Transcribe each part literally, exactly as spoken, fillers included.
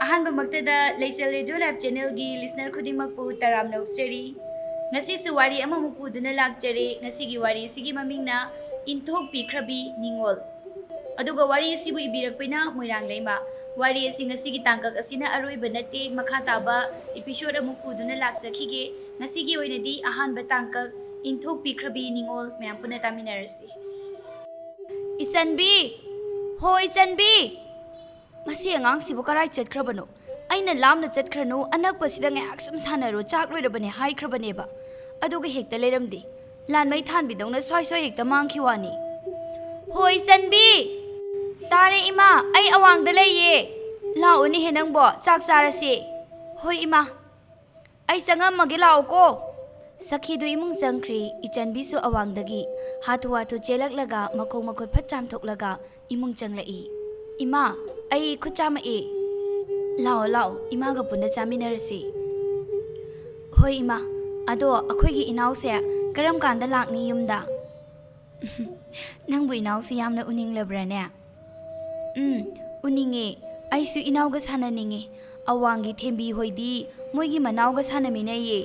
ꯑꯍꯥꯟꯕꯃꯛꯇꯗ ꯂꯩꯆꯦꯜ radio live ꯆꯦꯅꯦꯜꯒꯤ listener ꯈꯨꯗꯤꯡꯃꯛꯄꯨ ꯇꯔꯥꯝꯅ ꯑꯣꯛꯆꯔꯤ꯫ ꯉꯁꯤꯁꯨ ꯋꯥꯔꯤ ꯑꯃꯃꯨꯛ ꯄꯨꯗꯨꯅ ꯂꯥꯛꯆꯔꯦ꯫ ꯉꯁꯤꯒꯤ ꯋꯥꯔꯤ ꯑꯁꯤꯒꯤ ꯃꯃꯤꯡꯅ ꯏꯟꯊꯣꯛꯄꯤꯈ꯭ꯔꯕꯤ ꯅꯤꯉꯣꯜ꯫ ꯑꯗꯨꯒ ꯋꯥꯔꯤ ꯑꯁꯤꯕꯨ ꯏꯕꯤꯔꯛꯄꯅ ꯃꯣꯏꯔꯥꯡ ꯂꯩꯃ꯫ ꯋꯥꯔꯤ ꯑꯁꯤ ꯉꯁꯤꯒꯤ ꯇꯥꯡꯀꯛ ꯑꯁꯤꯅ ꯑꯔꯣꯏꯕ ꯅꯠꯇꯦ, ꯃꯈꯥ ꯇꯥꯕ ꯏꯄꯤꯁꯣꯗ ꯑꯃꯨꯛ ꯄꯨꯗꯨꯅ ꯂꯥꯛꯆꯈꯤꯒꯦ꯫ ꯉꯁꯤꯒꯤ ꯑꯣꯏꯅꯗꯤ ꯑꯍꯥꯟꯕ ꯇꯥꯡꯀꯛ, ꯏꯟꯊꯣꯛꯄꯤꯈ꯭ꯔꯕꯤ ꯅꯤꯉꯣꯜ, ꯃꯌꯥꯝ ꯄꯨꯟꯅ ꯇꯥꯃꯤꯟꯅꯔꯁꯤ꯫ ꯏꯆꯟꯕꯤ! ꯍꯣ ꯏꯆꯟꯕꯤ! ꯃꯁꯤ ꯑꯉꯥꯡꯁꯤꯕꯨ ꯀꯔꯥꯏ ꯆꯠꯈ꯭ꯔꯕꯅꯣ? ꯑꯩꯅ ꯂꯥꯞꯅ ꯆꯠꯈ꯭ꯔꯅꯨ, ꯑꯅꯛꯄꯁꯤꯗ ꯉꯥꯏꯍꯥꯛ ꯁꯨꯝ ꯁꯥꯟꯅꯔꯣ, ꯆꯥꯛ ꯂꯣꯏꯔꯕꯅꯦ ꯍꯥꯏꯈ꯭ꯔꯕꯅꯦꯕ꯫ ꯑꯗꯨꯒ ꯍꯦꯛꯇ ꯂꯩꯔꯝꯗꯦ꯫ ꯂꯥꯟꯃꯩ ꯊꯥꯟꯕꯤꯗꯧꯅ ꯁ꯭ꯋꯥꯏ ꯁ꯭ꯋꯥꯏ ꯍꯦꯛꯇ ꯃꯥꯡꯈꯤ ꯋꯥꯅꯤ꯫ ꯍꯣꯏ ꯆꯟꯕꯤ! ꯇꯥꯔꯦ ꯏꯃꯥ, ꯑꯩ ꯑꯋꯥꯡꯗ ꯂꯩꯌꯦ꯫ ꯂꯥꯛꯑꯣꯅꯦꯍꯦ ꯅꯪꯕꯣ, ꯆꯥꯛ ꯆꯥꯔꯁꯦ꯫ ꯍꯣꯏ ꯏꯃꯥ꯫ ꯑꯩ ꯆꯪꯉꯝꯃꯒꯦ, ꯂꯥꯛꯑꯣꯀꯣ꯫ ꯁꯈꯤꯗꯨ ꯏꯃꯨꯡ ꯆꯪꯈ꯭ꯔꯦ꯫ ꯏꯆꯟꯕꯤꯁꯨ ꯑꯋꯥꯡꯗꯒꯤ ꯍꯥꯊꯨ ꯍꯥꯊꯨ ꯆꯦꯜꯂꯛꯂꯒ ꯃꯈꯣꯡ ꯃꯈꯨꯠ ꯐꯠ ꯆꯥꯝꯊꯣꯛꯂꯒ ꯏꯃꯨꯡ ꯆꯪꯂꯛꯏ꯫ "ꯏꯃꯥ, ꯑꯩ ꯈꯨꯠ ꯆꯥꯝꯃꯛꯑꯦ꯫ ꯂꯥꯛꯑꯣ, ꯂꯥꯛꯑꯣ, ꯏꯃꯥꯒ ꯄꯨꯟꯅ ꯆꯥꯃꯤꯟꯅꯔꯁꯤ꯫" "ꯍꯣꯏ ꯏꯃꯥ, ꯑꯗꯣ ꯑꯩꯈꯣꯏꯒꯤ ꯏꯅꯥꯎꯁꯦ ꯀꯔꯝ ꯀꯥꯟꯗ ꯂꯥꯛꯅꯤ ꯌꯨꯝꯗ?" "ꯅꯪꯕꯨ ꯏꯅꯥꯎꯁꯤ ꯌꯥꯝꯅ ꯎꯅꯤꯡꯂꯕ꯭ꯔꯥꯅꯦ?" "ꯎꯝ, ꯎꯅꯤꯡꯉꯦ꯫ ꯑꯩꯁꯨ ꯏꯅꯥꯎꯒ ꯁꯥꯟꯅꯅꯤꯡꯉꯦ꯫ ꯑꯋꯥꯡꯒꯤ ꯊꯦꯝꯕꯤ ꯍꯣꯏꯗꯤ ꯃꯣꯏꯒꯤ ꯃꯅꯥꯎꯒ ꯁꯥꯟꯅꯃꯤꯟꯅꯩꯌꯦ꯫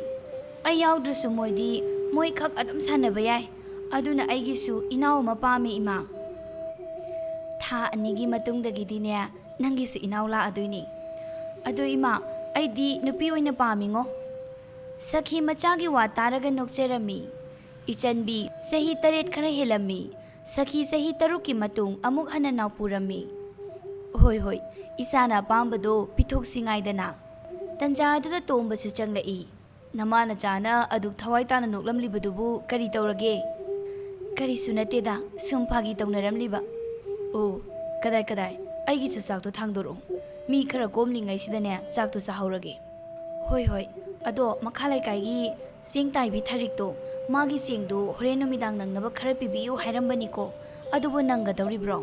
ꯑꯩ ꯌꯥꯎꯗ꯭ꯔꯁꯨ ꯃꯣꯏꯗꯤ ꯃꯣꯏꯈꯛ ꯑꯗꯨꯝ ꯁꯥꯟꯅꯕ ꯌꯥꯏ꯫ ꯑꯗꯨꯅ ꯑꯩꯒꯤꯁꯨ ꯏꯅꯥꯎ ꯑꯃ ꯄꯥꯝꯃꯦ, ꯏꯃꯥ꯫ ꯊꯥ ꯑꯅꯤꯒꯤ ꯃꯇꯨꯡꯗꯒꯤꯗꯤꯅꯦ, ꯅꯪꯒꯤꯁꯨ ꯏꯅꯥꯎ ꯂꯥꯛꯑꯗꯣꯏꯅꯦ꯫ ꯑꯗꯣ ꯏꯃꯥ, ꯑꯩꯗꯤ ꯅꯨꯄꯤ ꯑꯣꯏꯅ ꯄꯥꯝꯃꯤꯉꯣ꯫" ꯁꯈꯤ ꯃꯆꯥꯒꯤ ꯋꯥ ꯇꯥꯔꯒ ꯅꯣꯛꯆꯔꯝꯃꯤ꯫ ꯏꯆꯟꯕꯤ ꯆꯍꯤ ꯇꯔꯦꯠ ꯈꯔ ꯍꯦꯜꯂꯝꯃꯤ꯫ ꯁꯈꯤ ꯆꯍꯤ ꯇꯔꯨꯛꯀꯤ ꯃꯇꯨꯡ ꯑꯃꯨꯛ ꯍꯟꯅ ꯅꯥꯎꯄꯨꯔꯝꯃꯤ꯫ "ꯍꯣꯏ, ꯍꯣꯏ, ꯏꯆꯥꯅ ꯑꯄꯥꯝꯕꯗꯣ ꯄꯤꯊꯣꯛꯁꯤ ꯉꯥꯏꯗꯅ꯫" ꯇꯟꯖꯥ ꯑꯗꯨꯗ ꯇꯣꯝꯕꯁꯨ ꯆꯪꯂꯛꯏ꯫ "ꯅꯃꯥ ꯅꯆꯥꯅ ꯑꯗꯨꯛ ꯊꯋꯥꯏ ꯇꯥꯅ ꯅꯣꯛꯂꯝꯂꯤꯕꯗꯨꯕꯨ ꯀꯔꯤ ꯇꯧꯔꯒꯦ?" "ꯀꯔꯤꯁꯨ ꯅꯠꯇꯦꯗ, ꯁꯨꯝ ꯐꯥꯒꯤ ꯇꯧꯅꯔꯝꯂꯤꯕ꯫" "ꯑꯣ, ꯀꯗꯥꯏ, ꯀꯗꯥꯏ? ꯑꯩꯒꯤꯁꯨ ꯆꯥꯛꯇꯣ ꯊꯥꯡꯗꯣꯔꯛꯑꯣ꯫ ꯃꯤ ꯈꯔ ꯀꯣꯝꯂꯤꯉꯩꯁꯤꯗꯅꯦ ꯆꯥꯛꯇꯣ ꯆꯥꯍꯧꯔꯒꯦ꯫" "ꯍꯣꯏ, ꯍꯣꯏ꯫ ꯑꯗꯣ ꯃꯈꯥ ꯂꯩꯀꯥꯏꯒꯤ ꯆꯦꯡ ꯇꯥꯏꯕꯤ ꯊꯔꯤꯛꯇꯣ, ꯃꯥꯒꯤ ꯆꯦꯡꯗꯣ ꯍꯣꯔꯦꯟ ꯅꯨꯃꯤꯗꯥꯡ ꯅꯪꯅꯕ ꯈꯔ ꯄꯤꯕꯤꯌꯨ ꯍꯥꯏꯔꯝꯕꯅꯤꯀꯣ꯫ ꯑꯗꯨꯕꯨ ꯅꯪꯒꯗꯧꯔꯤꯕ꯭ꯔꯣ?"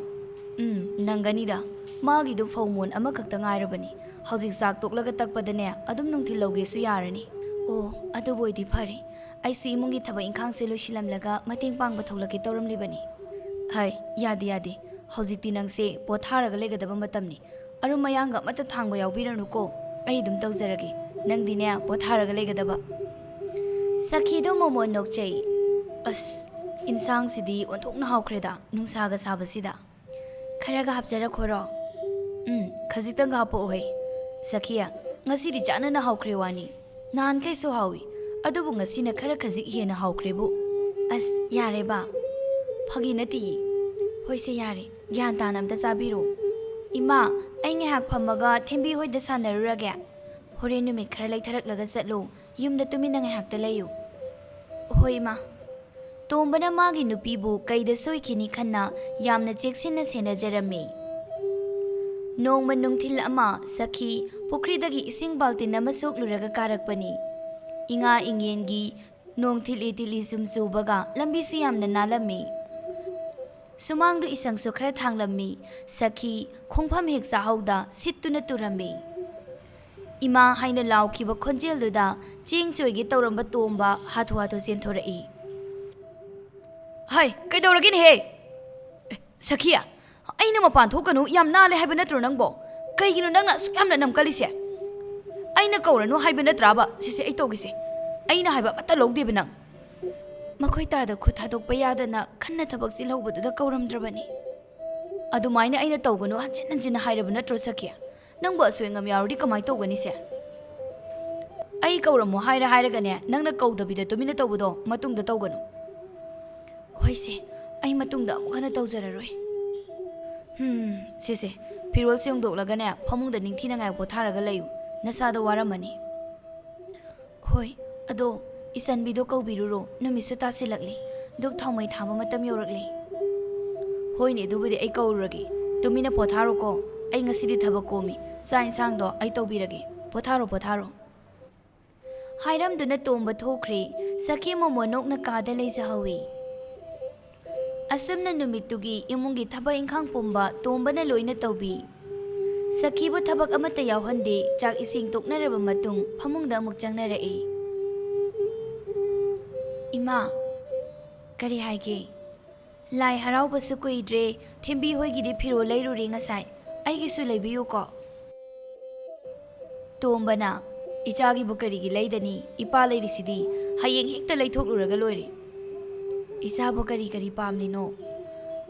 "ꯎꯝ, ꯅꯪꯒꯅꯤꯗ꯫ ꯃꯥꯒꯤꯗꯣ ꯐꯧ ꯃꯣꯟ ꯑꯃꯈꯛꯇ ꯉꯥꯏꯔꯕꯅꯤ꯫ ꯍꯧꯖꯤꯛ ꯆꯥꯛ ꯇꯣꯛꯂꯒ ꯇꯛꯄꯗꯅꯦ ꯑꯗꯨꯝ ꯅꯨꯡꯊꯤꯜ ꯂꯧꯒꯦꯁꯨ ꯌꯥꯔꯅꯤ꯫" "ꯑꯣ, ꯑꯗꯨꯕꯨ ꯑꯣꯏꯗꯤ ꯐꯔꯦ꯫ ꯑꯩꯁꯨ ꯏꯃꯨꯡꯒꯤ ꯊꯕꯛ ꯏꯪꯈꯥꯡꯁꯦ ꯂꯣꯏꯁꯤꯜꯂꯝꯂꯒ ꯃꯇꯦꯡ ꯄꯥꯡꯕ ꯊꯣꯛꯂꯛꯀꯦ ꯇꯧꯔꯝꯂꯤꯕꯅꯤ꯫" "ꯍꯥꯏ, ꯌꯥꯗꯦ, ꯌꯥꯗꯦ꯫ ꯍꯧꯖꯤꯛꯇꯤ ꯅꯪꯁꯦ ꯄꯣꯊꯥꯔꯒ ꯂꯩꯒꯗꯕ ꯃꯇꯝꯅꯤ꯫ ꯑꯔꯨꯝ ꯑꯌꯥꯡꯒ ꯑꯃꯠꯇ ꯊꯥꯡꯕ ꯌꯥꯎꯕꯤꯔꯅꯨꯀꯣ꯫ ꯑꯩ ꯑꯗꯨꯝ ꯇꯧꯖꯔꯒꯦ꯫ ꯅꯪꯗꯤꯅꯦ, ꯄꯣꯊꯥꯔꯒ ꯂꯩꯒꯗꯕ꯫ ꯁꯈꯤꯗꯣ ꯃꯣꯃꯣꯟ ꯅꯣꯛꯆꯩ꯫ ꯑꯁ, ꯏꯟꯁꯥꯡꯁꯤꯗꯤ ꯑꯣꯟꯊꯣꯛꯅ ꯍꯥꯎꯈ꯭ꯔꯦꯗ, ꯅꯨꯡꯁꯥꯒ ꯁꯥꯕꯁꯤꯗ꯫ ꯈꯔꯒ ꯍꯥꯞꯆꯔꯛꯈꯣꯔꯣ? ꯎꯝ, ꯈꯖꯤꯛꯇꯪꯒ ꯍꯥꯞꯄꯛꯑꯣꯍꯦ꯫ ꯁꯈꯤꯌꯥ, ꯉꯁꯤꯗꯤ ꯆꯥꯟꯅꯅ ꯍꯥꯎꯈ꯭ꯔꯦ ꯋꯥꯅꯤ꯫ ꯅꯍꯥꯟꯈꯩꯁꯨ ꯍꯥꯎꯏ, ꯑꯗꯨꯕꯨ ꯉꯁꯤꯅ ꯈꯔ ꯈꯖꯤꯛ ꯍꯦꯟꯅ ꯍꯥꯎꯈ꯭ꯔꯦꯕꯨ꯫ ꯑꯁ, ꯌꯥꯔꯦꯕ꯫ ꯐꯥꯒꯤ ꯅꯠꯇꯤꯌꯦ꯫ ꯍꯣꯏꯁꯦ, ꯌꯥꯔꯦ꯫ ꯒ꯭ꯌꯥꯟ ꯇꯥꯅ ꯑꯝꯇ ꯆꯥꯕꯤꯔꯣ꯫ ꯏꯃꯥ, ꯑꯩ ꯉꯥꯏꯍꯥꯛ ꯐꯝꯃꯒ ꯊꯦꯝꯕꯤ ꯍꯣꯏꯗ ꯁꯥꯟꯅꯔꯨꯔꯒꯦ꯫ ꯍꯣꯔꯦꯟ ꯅꯨꯃꯤꯠ ꯈꯔ ꯂꯩꯊꯔꯛꯂꯒ ꯆꯠꯂꯨ꯫ ꯌꯨꯝꯗ ꯇꯨꯃꯤꯟꯅ ꯉꯥꯏꯍꯥꯛꯇ ꯂꯩꯌꯨ꯫ ꯍꯣꯏ, ꯏꯃꯥ꯫ ꯇꯣꯝꯕꯅ ꯃꯥꯒꯤ ꯅꯨꯄꯤꯕꯨ ꯀꯩꯗ ꯁꯣꯏꯈꯤꯅꯤ ꯈꯟꯅ ꯌꯥꯝꯅ ꯆꯦꯛꯁꯤꯟꯅ ꯁꯦꯟꯅꯖꯔꯝꯃꯤ꯫ ꯅꯣꯡꯃ ꯅꯨꯡꯊꯤꯜ ꯑꯃ ꯁꯈꯤ ꯄꯨꯈ꯭ꯔꯤꯗꯒꯤ ꯏꯁꯤꯡ ꯕꯥꯜꯇꯤꯟ ꯑꯃ ꯁꯣꯛꯂꯨꯔꯒ ꯀꯥꯔꯛꯄꯅꯤ꯫ ꯏꯉꯥ ꯏꯉꯦꯟꯒꯤ ꯅꯣꯡ ꯊꯤꯠꯂꯤ ꯊꯤꯠꯂꯤ ꯁꯨꯝ ꯆꯨꯕꯒ ꯂꯝꯕꯤꯁꯨ ꯌꯥꯝꯅ ꯅꯥꯜꯂꯝꯃꯤ꯫ ꯁꯨꯃꯥꯡꯗꯨ ꯏꯁꯪꯁꯨ ꯈꯔ ꯊꯥꯡꯂꯝꯃꯤ꯫ ꯁꯈꯤ ꯈꯣꯡꯐꯝ ꯍꯦꯛ ꯆꯥꯍꯧꯗ ꯁꯤꯠꯇꯨꯅ ꯇꯨꯔꯝꯃꯤ꯫ "ꯏꯃꯥ" ꯍꯥꯏꯅ ꯂꯥꯎꯈꯤꯕ ꯈꯣꯟꯖꯦꯜꯗꯨꯗ ꯆꯦꯡ ꯆꯣꯏꯒꯦ ꯇꯧꯔꯝꯕ ꯇꯣꯝꯕ ꯍꯥꯊꯨ ꯍꯥꯊꯨ ꯆꯦꯟꯊꯣꯔꯛꯏ꯫ "ꯍꯩ, ꯀꯩꯗꯧꯔꯒꯦꯅꯦꯍꯦ? ꯑꯦ, ꯁꯈꯤ, ꯑꯩꯅ ꯃꯄꯥꯟ ꯊꯣꯛꯀꯅꯨ ꯌꯥꯝ ꯅꯥꯜꯂꯦ ꯍꯥꯏꯕ ꯅꯠꯇ꯭ꯔꯣ ꯅꯪꯕꯣ? ꯀꯩꯒꯤꯅꯣ ꯅꯪꯅ ꯑꯁꯨꯛ ꯌꯥꯝꯅ ꯅꯝꯀꯜꯂꯤꯁꯦ? ꯑꯩꯅ ꯀꯧꯔꯅꯨ ꯍꯥꯏꯕ ꯅꯠꯇ꯭ꯔꯥꯕ ꯁꯤꯁꯦ ꯑꯩ ꯇꯧꯒꯦꯁꯦ? ꯑꯩꯅ ꯍꯥꯏꯕ ꯑꯃꯠꯇ ꯂꯧꯗꯦꯕ ꯅꯪ?" ꯃꯈꯣꯏ ꯇꯥꯗ ꯈꯨꯠ ꯊꯥꯗꯣꯛꯄ ꯌꯥꯗꯅ ꯀꯟꯅ ꯊꯕꯛ ꯆꯤꯜꯍꯧꯕꯗꯨꯗ ꯀꯧꯔꯝꯗ꯭ꯔꯕꯅꯤ꯫ "ꯑꯗꯨꯃꯥꯏꯅ ꯑꯩꯅ ꯇꯧꯒꯅꯨ ꯍꯟꯖꯤꯟ ꯍꯟꯖꯤꯟ ꯍꯥꯏꯔꯕ ꯅꯠꯇ꯭ꯔꯣ ꯁꯈꯤ? ꯅꯪꯕꯨ ꯑꯁꯣꯏ ꯑꯉꯥꯝ ꯌꯥꯎꯔꯗꯤ ꯀꯃꯥꯏ ꯇꯧꯒꯅꯤꯁꯦ? ꯑꯩ ꯀꯧꯔꯝꯃꯣ ꯍꯥꯏꯔ ꯍꯥꯏꯔꯒꯅꯦ, ꯅꯪꯅ ꯀꯧꯗꯕꯤꯗ ꯇꯨꯃꯤꯟꯅ ꯇꯧꯕꯗꯣ ꯃꯇꯨꯡꯗ ꯇꯧꯒꯅꯨ꯫" "ꯍꯣꯏꯁꯦ, ꯑꯩ ꯃꯇꯨꯡꯗ ꯑꯃꯨꯛ ꯍꯟꯅ ꯇꯧꯖꯔꯔꯣꯏ꯫" "ꯍꯝ, ꯁꯦ ꯁꯦ, ꯐꯤꯔꯣꯜꯁꯦ ꯍꯣꯡꯗꯣꯛꯂꯒꯅꯦ, ꯐꯃꯨꯡꯗ ꯅꯤꯡꯊꯤꯅ ꯉꯥꯏ ꯄꯣꯊꯥꯔꯒ ꯂꯩꯌꯨ꯫ ꯅꯁꯥꯗꯣ ꯋꯥꯔꯝꯃꯅꯤ꯫" "ꯍꯣꯏ, ꯑꯗꯣ ꯏꯆꯟꯕꯤꯗꯣ ꯀꯧꯕꯤꯔꯨꯔꯣ, ꯅꯨꯃꯤꯠꯁꯨ ꯇꯥꯁꯤꯜꯂꯛꯂꯤ꯫ ꯙꯨꯛ ꯊꯥꯎꯃꯩ ꯊꯥꯕ ꯃꯇꯝ ꯌꯧꯔꯛꯂꯤ꯫" "ꯍꯣꯏꯅꯦ, ꯑꯗꯨꯕꯨꯗꯤ ꯑꯩ ꯀꯧꯔꯨꯔꯒꯦ꯫ ꯇꯨꯃꯤꯟꯅ ꯄꯣꯊꯥꯔꯣꯀꯣ, ꯑꯩ ꯉꯁꯤꯗꯤ ꯊꯕꯛ ꯀꯣꯝꯃꯤ꯫ ꯆꯥꯛ ꯏꯟꯁꯥꯡꯗꯣ ꯑꯩ ꯇꯧꯕꯤꯔꯒꯦ꯫ ꯄꯣꯊꯥꯔꯣ, ꯄꯣꯊꯥꯔꯣ꯫" ꯍꯥꯏꯔꯝꯗꯨꯅ ꯇꯣꯝꯕ ꯊꯣꯛꯈ꯭ꯔꯦ꯫ ꯁꯈꯤ ꯃꯣꯃꯣꯟ ꯅꯣꯛꯅ ꯀꯥꯗ ꯂꯩꯖꯍꯧꯏ꯫ ꯑꯁꯨꯝꯅ ꯅꯨꯃꯤꯠꯇꯨꯒꯤ ꯏꯃꯨꯡꯒꯤ ꯊꯕꯛ ꯏꯪꯈꯥꯡ ꯄꯨꯝꯕ ꯇꯣꯝꯕꯅ ꯂꯣꯏꯅ ꯇꯧꯕꯤ꯫ ꯁꯈꯤꯕꯨ ꯊꯕꯛ ꯑꯃꯠꯇ ꯌꯥꯎꯍꯟꯗꯦ꯫ ꯆꯥꯛ ꯏꯁꯤꯡ ꯇꯣꯛꯅꯔꯕ ꯃꯇꯨꯡ ꯐꯃꯨꯡꯗ ꯑꯃꯨꯛ ꯆꯪꯅꯔꯛꯏ꯫ "ꯏꯃꯥ꯫" "ꯀꯔꯤ ꯍꯥꯏꯒꯦ?" "ꯂꯥꯏ ꯍꯔꯥꯎꯕꯁꯨ ꯀꯨꯏꯗ꯭ꯔꯦ, ꯊꯦꯝꯕꯤ ꯍꯣꯏꯒꯤꯗꯤ ꯐꯤꯔꯣꯜ ꯂꯩꯔꯨꯔꯦ ꯉꯁꯥꯏ꯫ ꯑꯩꯒꯤꯁꯨ ꯂꯩꯕꯤꯌꯨꯀꯣ꯫ ꯇꯣꯝꯕꯅ, "ꯏꯆꯥꯒꯤꯕꯨ ꯀꯔꯤꯒꯤ ꯂꯩꯗꯅꯤ? ꯏꯄꯥ ꯂꯩꯔꯤꯁꯤꯗꯤ, ꯍꯌꯦꯡ ꯍꯦꯛꯇ ꯂꯩꯊꯣꯛꯂꯨꯔꯒ ꯂꯣꯏꯔꯦ꯫ ꯏꯆꯥꯕꯨ ꯀꯔꯤ ꯀꯔꯤ ꯄꯥꯝꯂꯤꯅꯣ?"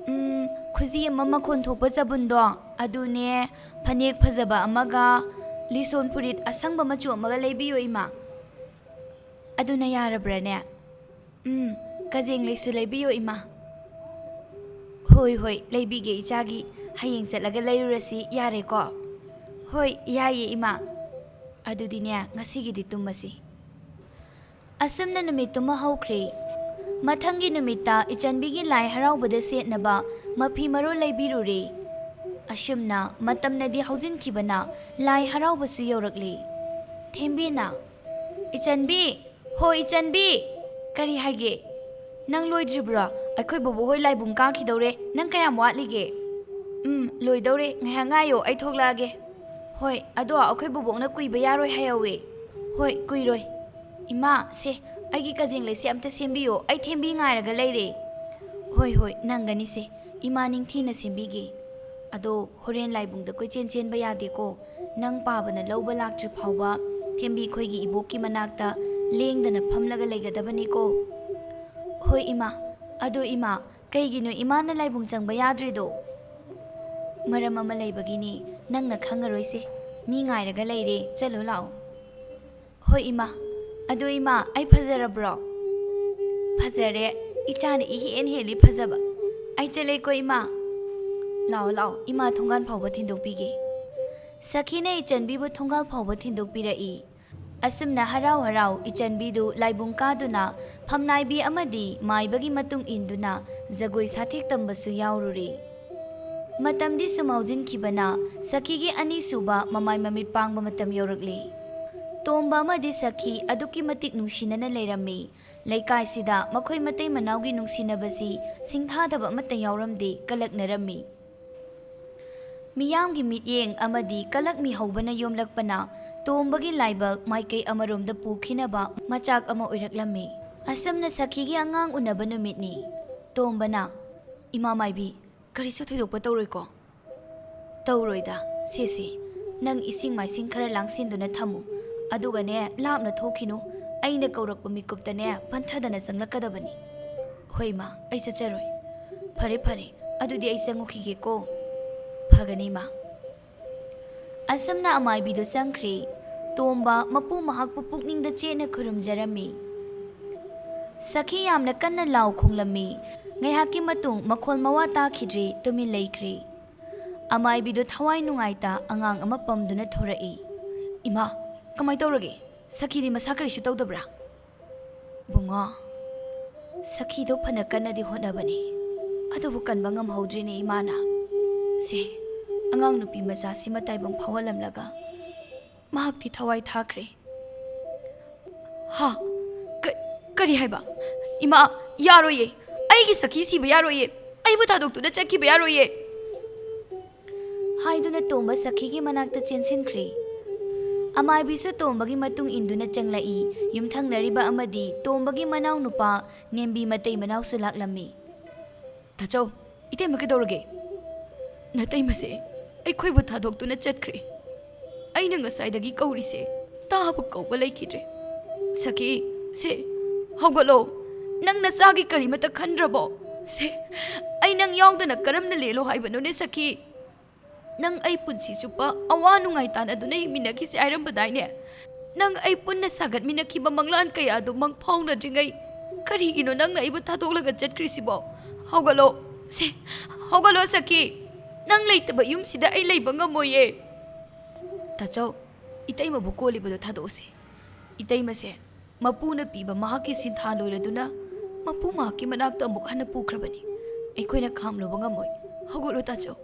"ꯎꯝ, ꯈꯨꯖꯤ ꯑꯃ ꯃꯈꯣꯟ ꯊꯣꯛꯄ ꯆꯕꯨꯟꯗꯣ, ꯑꯗꯨꯅꯦ, ꯐꯅꯦꯛ ꯐꯖꯕ ꯑꯃꯒ, ꯂꯤꯁꯣꯟ ꯐꯨꯔꯤꯠ ꯑꯁꯪꯕ ꯃꯆꯨ ꯑꯃꯒ ꯂꯩꯕꯤꯌꯨ, ꯏꯃꯥ꯫ ꯑꯗꯨꯅ ꯌꯥꯔꯕ꯭ꯔꯥꯅꯦ?" "ꯎꯝ, ꯀꯖꯦꯡ ꯂꯩꯁꯨ ꯂꯩꯕꯤꯌꯨ, ꯏꯃꯥ꯫" "ꯍꯣꯏ, ꯍꯣꯏ, ꯂꯩꯕꯤꯒꯦ, ꯏꯆꯥꯒꯤ꯫ ꯍꯌꯦꯡ ꯆꯠꯂꯒ ꯂꯩꯔꯨꯔꯁꯤ, ꯌꯥꯔꯦꯀꯣ?" "ꯍꯣꯏ, ꯌꯥꯏꯌꯦ, ꯏꯃꯥ꯫ ꯑꯗꯨꯗꯤꯅꯦ, ꯉꯁꯤꯒꯤꯗꯤ ꯇꯨꯝꯃꯁꯤ꯫" ꯑꯁꯨꯝꯅ ꯅꯨꯃꯤꯠꯇꯨꯃ ꯍꯧꯈ꯭ꯔꯦ꯫ ꯃꯊꯪꯒꯤ ꯅꯨꯃꯤꯠꯇ ꯏꯆꯟꯕꯤꯒꯤ ꯂꯥꯏ ꯍꯔꯥꯎꯕꯗ ꯁꯦꯠꯅꯕ ꯃꯐꯤ ꯃꯔꯣꯜ ꯂꯩꯕꯤꯔꯨꯔꯦ꯫ ꯑꯁꯨꯝꯅ ꯃꯇꯝꯅꯗꯤ ꯍꯧꯖꯤꯟꯈꯤꯕꯅ ꯂꯥꯏ ꯍꯔꯥꯎꯕꯁꯨ ꯌꯧꯔꯛꯂꯦ꯫ ꯊꯦꯝꯕꯤꯅ, "ꯏꯆꯟꯕꯤ, ꯍꯣ ꯏꯆꯟꯕꯤ!" "ꯀꯔꯤ ꯍꯥꯏꯒꯦ?" "ꯅꯪ ꯂꯣꯏꯗ꯭ꯔꯤꯕ꯭ꯔꯣ? ꯑꯩꯈꯣꯏ ꯕꯣꯕꯣꯛ ꯍꯣꯏ ꯂꯥꯏꯕꯨꯡ ꯀꯥꯈꯤꯗꯧꯔꯦ꯫ ꯅꯪ ꯀꯌꯥꯝ ꯋꯥꯠꯂꯤꯒꯦ?" "ꯎꯝ, ꯂꯣꯏꯗꯧꯔꯦ꯫ ꯉꯥꯏꯍꯥꯛ ꯉꯥꯏꯌꯣ, ꯑꯩ ꯊꯣꯛꯂꯛꯑꯒꯦ꯫" "ꯍꯣꯏ, ꯑꯗꯣ ꯑꯩꯈꯣꯏ ꯕꯣꯕꯣꯛꯅ ꯀꯨꯏꯕ ꯌꯥꯔꯣꯏ ꯍꯥꯏꯍꯧꯋꯦ꯫" "ꯍꯣꯏ, ꯀꯨꯏꯔꯣꯏ꯫ ꯏꯃꯥ, ꯁꯦ, ꯑꯩꯒꯤ ꯀꯖꯦꯡ ꯂꯩꯁꯦ ꯑꯝꯇ ꯁꯦꯝꯕꯤꯌꯣ꯫ ꯑꯩ ꯊꯦꯝꯕꯤ ꯉꯥꯏꯔꯒ ꯂꯩꯔꯦ꯫" "ꯍꯣꯏ, ꯍꯣꯏ, ꯅꯪꯒꯅꯤꯁꯦ꯫ ꯏꯃꯥ ꯅꯤꯡꯊꯤꯅ ꯁꯦꯝꯕꯤꯒꯦ꯫ ꯑꯗꯣ ꯍꯣꯔꯦꯟ ꯂꯥꯏꯕꯨꯡꯗ ꯀꯣꯏꯆꯦꯟ ꯆꯦꯟꯕ ꯌꯥꯗꯦꯀꯣ꯫ ꯅꯪ ꯄꯥꯕꯅ ꯂꯧꯕ ꯂꯥꯛꯇ꯭ꯔꯤ ꯐꯥꯎꯕ ꯊꯦꯝꯕꯤ ꯑꯩꯈꯣꯏꯒꯤ ꯏꯕꯣꯛꯀꯤ ꯃꯅꯥꯛꯇ ꯂꯦꯡꯗꯅ ꯐꯝꯂꯒ ꯂꯩꯒꯗꯕꯅꯤꯀꯣ꯫" "ꯍꯣꯏ, ꯏꯃꯥ꯫ ꯑꯗꯣ, ꯏꯃꯥ, ꯀꯩꯒꯤꯅꯣ ꯏꯃꯥꯅ ꯂꯥꯏꯕꯨꯡ ꯆꯪꯕ ꯌꯥꯗ꯭ꯔꯤꯗꯣ?" "ꯃꯔꯝ ꯑꯃ ꯂꯩꯕꯒꯤꯅꯤ꯫ ꯅꯪꯅ ꯈꯪꯉꯔꯣꯏꯁꯦ꯫ ꯃꯤ ꯉꯥꯏꯔꯒ ꯂꯩꯔꯦ꯫ ꯆꯠꯂꯣ ꯂꯥꯛꯑꯣ꯫" "ꯍꯣꯏ, ꯏꯃꯥ꯫ ꯑꯗꯣ, ꯏꯃꯥ, ꯑꯩ ꯐꯖꯔꯕ꯭ꯔꯣ?" "ꯐꯖꯔꯦ꯫ ꯏꯆꯥꯅ ꯏꯍꯦꯟ ꯍꯦꯜꯂꯤ ꯐꯖꯕ꯫ ꯑꯩ ꯆꯠꯂꯦꯀꯣ, ꯏꯃꯥ꯫ ꯂꯥꯛꯑꯣ, ꯂꯥꯛꯑꯣ, ꯏꯃꯥ ꯊꯣꯡꯒꯥꯟ ꯐꯥꯎꯕ ꯊꯤꯟꯗꯣꯛꯄꯤꯒꯦ꯫" ꯁꯈꯤꯅ ꯏꯆꯟꯕꯤꯕꯨ ꯊꯣꯡꯒꯥꯜ ꯐꯥꯎꯕ ꯊꯤꯟꯗꯣꯛꯄꯤꯔꯛꯏ꯫ ꯑꯁꯨꯝꯅ ꯍꯔꯥꯎ ꯍꯔꯥꯎ ꯏꯆꯟꯕꯤꯗꯨ ꯂꯥꯏꯕꯨꯡ ꯀꯥꯗꯨꯅ ꯐꯝꯅꯥꯏꯕꯤ ꯑꯃꯗꯤ ꯃꯥꯏꯕꯒꯤ ꯃꯇꯨꯡ ꯏꯟꯗꯨꯅ ꯖꯒꯣꯏ ꯁꯥꯊꯦꯛ ꯇꯝꯕꯁꯨ ꯌꯥꯎꯔꯨꯔꯦ꯫ ꯃꯇꯝꯗꯤ ꯁꯨꯝ ꯍꯧꯖꯤꯟꯈꯤꯕꯅ ꯁꯈꯤꯒꯤ ꯑꯅꯤꯁꯨꯕ ꯃꯃꯥꯏ ꯃꯃꯤꯠ ꯄꯥꯡꯕ ꯃꯇꯝ ꯌꯧꯔꯛꯂꯦ꯫ ꯇꯣꯝꯕ ꯑꯃꯗꯤ ꯁꯈꯤ ꯑꯗꯨꯛꯀꯤ ꯃꯇꯤꯛ ꯅꯨꯡꯁꯤꯅꯅ ꯂꯩꯔꯝꯃꯤ꯫ ꯂꯩꯀꯥꯏꯁꯤꯗ ꯃꯈꯣꯏ ꯃꯇꯩ ꯃꯅꯥꯎꯒꯤ ꯅꯨꯡꯁꯤꯅꯕꯁꯤ ꯁꯤꯡꯊꯥꯗꯕ ꯑꯃꯠꯇ ꯌꯥꯎꯔꯝꯗꯦ, ꯀꯂꯛꯅꯔꯝꯃꯤ꯫ ꯃꯤꯌꯥꯝꯒꯤ ꯃꯤꯠꯌꯦꯡ ꯑꯃꯗꯤ ꯀꯂꯛꯃꯤ ꯍꯧꯕꯅ ꯌꯣꯝꯂꯛꯄꯅ ꯇꯣꯝꯕꯒꯤ ꯂꯥꯏꯕꯛ ꯃꯥꯏꯀꯩ ꯑꯃꯔꯣꯝꯗ ꯄꯨꯈꯤꯅꯕ ꯃꯆꯥꯛ ꯑꯃ ꯑꯣꯏꯔꯛꯂꯝꯃꯤ꯫ ꯑꯁꯨꯝꯅ ꯁꯈꯤꯒꯤ ꯑꯉꯥꯡ ꯎꯅꯕ ꯅꯨꯃꯤꯠꯅꯤ꯫ ꯇꯣꯝꯕꯅ, "ꯏꯃꯥ ꯃꯥꯏꯕꯤ, ꯀꯔꯤꯁꯨ ꯊꯣꯏꯗꯣꯛꯄ ꯇꯧꯔꯣꯏꯀꯣ?" ꯇꯧꯔꯣꯏꯗ꯫ ꯁꯦ ꯁꯦ, ꯅꯪ ꯏꯁꯤꯡ ꯃꯥꯏꯁꯤꯡ ꯈꯔ ꯂꯥꯡꯁꯤꯟꯗꯨꯅ ꯊꯝꯃꯨ꯫ ꯑꯗꯨꯒꯅꯦ, ꯂꯥꯞꯅ ꯊꯣꯛꯈꯤꯅꯨ꯫ ꯑꯩꯅ ꯀꯧꯔꯛꯄ ꯃꯤꯀꯨꯞꯇꯅꯦ, ꯄꯟꯊꯗꯅ ꯆꯪꯂꯛꯀꯗꯕꯅꯤ꯫ ꯍꯣꯏ ꯏꯃꯥ, ꯑꯩ ꯆꯠꯆꯔꯣꯏ꯫ ꯐꯔꯦ ꯐꯔꯦ, ꯑꯗꯨꯗꯤ ꯑꯩ ꯆꯪꯉꯨꯈꯤꯒꯦꯀꯣ꯫ ꯐꯒꯅꯤ ꯏꯃꯥ꯫ ꯑꯁꯨꯝꯅ ꯑꯃꯥꯏꯕꯤꯗꯨ ꯆꯪꯈ꯭ꯔꯦ꯫ ꯇꯣꯝꯕ ꯃꯄꯨ ꯃꯍꯥꯛꯄꯨ ꯄꯨꯛꯅꯤꯡꯗ ꯆꯦꯠꯅ ꯈꯨꯔꯨꯝꯖꯔꯝꯃꯤ꯫ ꯁꯈꯤ ꯌꯥꯝꯅ ꯀꯟꯅ ꯂꯥꯎ ꯈꯣꯡꯂꯝꯃꯤ꯫ ꯉꯥꯏꯍꯥꯛꯀꯤ ꯃꯇꯨꯡ ꯃꯈꯣꯜ ꯃꯋꯥ ꯇꯥꯈꯤꯗ꯭ꯔꯦ, ꯇꯨꯃꯤꯟ ꯂꯩꯈ꯭ꯔꯦ꯫ ꯑꯃꯥꯏꯕꯤꯗꯨ ꯊꯋꯥꯏ ꯅꯨꯡꯉꯥꯏꯇ ꯑꯉꯥꯡ ꯑꯃ ꯄꯝꯗꯨꯅ ꯊꯣꯔꯛꯏ꯫ ꯏꯃꯥ, ꯀꯃꯥꯏ ꯇꯧꯔꯒꯦ? ꯁꯈꯤꯗꯤ ꯃꯁꯥ ꯀꯔꯤꯁꯨ ꯇꯧꯗꯕ꯭ꯔꯥ? ꯕꯨꯡꯉꯣ, ꯁꯈꯤꯗꯣ ꯐꯅ ꯀꯟꯅꯗꯤ ꯍꯣꯠꯅꯕꯅꯤ, ꯑꯗꯨꯕꯨ ꯀꯟꯕ ꯉꯝꯍꯧꯗ꯭ꯔꯤꯅꯦ ꯏꯃꯥꯅ꯫ ꯁꯦ, ꯑꯉꯥꯡ ꯅꯨꯄꯤ ꯃꯆꯥꯁꯤꯃ ꯇꯥꯏꯕꯪ ꯐꯥꯎꯍꯜꯂꯝꯂꯒ ꯃꯍꯥꯛꯇꯤ ꯊꯋꯥꯏ ꯊꯥꯈ꯭ꯔꯦ꯫ ꯍꯥ? ꯀ-, ꯀꯔꯤ ꯍꯥꯏꯕ? ꯏꯃꯥ, ꯌꯥꯔꯣꯏꯌꯦ! ꯑꯩꯒꯤ ꯁꯈꯤ ꯁꯤꯕ ꯌꯥꯔꯣꯏꯌꯦ! ꯑꯩꯕꯨ ꯊꯥꯗꯣꯛꯇꯨꯅ ꯆꯠꯈꯤꯕ ꯌꯥꯔꯣꯏꯌꯦ! ꯍꯥꯏꯗꯨꯅ ꯇꯣꯝꯕ ꯁꯈꯤꯒꯤ ꯃꯅꯥꯛꯇ ꯆꯦꯟꯁꯤꯟꯈ꯭ꯔꯦ꯫ ꯑꯃꯥꯏꯕꯤꯁꯨ ꯇꯣꯝꯕꯒꯤ ꯃꯇꯨꯡ ꯏꯟꯗꯨꯅ ꯆꯪꯂꯛꯏ꯫ ꯌꯨꯝꯊꯪꯅꯔꯤꯕ ꯑꯃꯗꯤ ꯇꯣꯝꯕꯒꯤ ꯃꯅꯥꯎꯅꯨꯄꯥ ꯅꯦꯝꯕꯤ ꯃꯇꯩ ꯃꯅꯥꯎꯁꯨ ꯂꯥꯛꯂꯝꯃꯤ꯫ ꯇꯥꯆꯧ, ꯏꯇꯩꯃ ꯀꯩꯗꯧꯔꯒꯦ? ꯅꯇꯩꯃꯁꯦ ꯑꯩꯈꯣꯏꯕꯨ ꯊꯥꯗꯣꯛꯇꯨꯅ ꯆꯠꯈ꯭ꯔꯦ꯫ ꯑꯩꯅ ꯉꯁꯥꯏꯗꯒꯤ ꯀꯧꯔꯤꯁꯦ, ꯇꯥꯕ ꯀꯧꯕ ꯂꯩꯈꯤꯗ꯭ꯔꯦ꯫ ꯁꯈꯤ, ꯁꯦ, ꯍꯧꯒꯠꯂꯣ꯫ ꯅꯪ ꯅꯆꯥꯒꯤ ꯀꯔꯤꯃꯠꯇ ꯈꯟꯗ꯭ꯔꯕꯣ? ꯁꯦ, ꯑꯩ ꯅꯪ ꯌꯥꯎꯗꯅ ꯀꯔꯝꯅ ꯂꯦꯜꯂꯣ ꯍꯥꯏꯕꯅꯣꯅꯦ, ꯁꯈꯤ? ꯅꯪ ꯑꯩ ꯄꯨꯟꯁꯤ ꯆꯨꯞꯄ ꯑꯋꯥ ꯅꯨꯡꯉꯥꯏ ꯇꯥꯟꯅꯗꯨꯅ ꯍꯤꯡꯃꯤꯟꯅꯈꯤꯁꯦ ꯍꯥꯏꯔꯝꯕꯗꯥꯏꯅꯦ? ꯅꯪ ꯑꯩ ꯄꯨꯟꯅ ꯁꯥꯒꯠꯃꯤꯟꯅꯈꯤꯕ ꯃꯪꯂꯥꯟ ꯀꯌꯥꯗꯨ ꯃꯪ ꯐꯥꯎꯅꯗ꯭ꯔꯤꯉꯩ, ꯀꯔꯤꯒꯤꯅꯣ ꯅꯪꯅ ꯑꯩꯕꯨ ꯊꯥꯗꯣꯛꯂꯒ ꯆꯠꯈ꯭ꯔꯤꯁꯤꯕꯣ? ꯍꯧꯒꯠꯂꯣ, ꯁꯦ, ꯍꯧꯒꯠꯂꯣ ꯁꯈꯤ꯫ ꯅꯪ ꯂꯩꯇꯕ ꯌꯨꯝꯁꯤꯗ ꯑꯩ ꯂꯩꯕ ꯉꯝꯃꯣꯏꯌꯦ꯫ ꯇꯥꯆꯧ, ꯏꯇꯩꯃꯕꯨ ꯀꯣꯜꯂꯤꯕꯗꯣ ꯊꯥꯗꯣꯛꯑꯁꯤ꯫ ꯏꯇꯩꯃꯁꯦ ꯃꯄꯨꯅ ꯄꯤꯕ ꯃꯍꯥꯛꯀꯤ ꯁꯤꯟꯊꯥ ꯂꯣꯏꯔꯗꯨꯅ ꯃꯄꯨ ꯃꯍꯥꯛꯀꯤ ꯃꯅꯥꯛꯇ ꯑꯃꯨꯛ ꯍꯟꯅ ꯄꯨꯈ꯭ꯔꯕꯅꯤ꯫ ꯑꯩꯈꯣꯏꯅ ꯈꯥꯝꯂꯨꯕ ꯉꯝꯃꯣꯏ꯫ ꯍꯧꯒꯠꯂꯣ ꯇꯥꯆꯧ꯫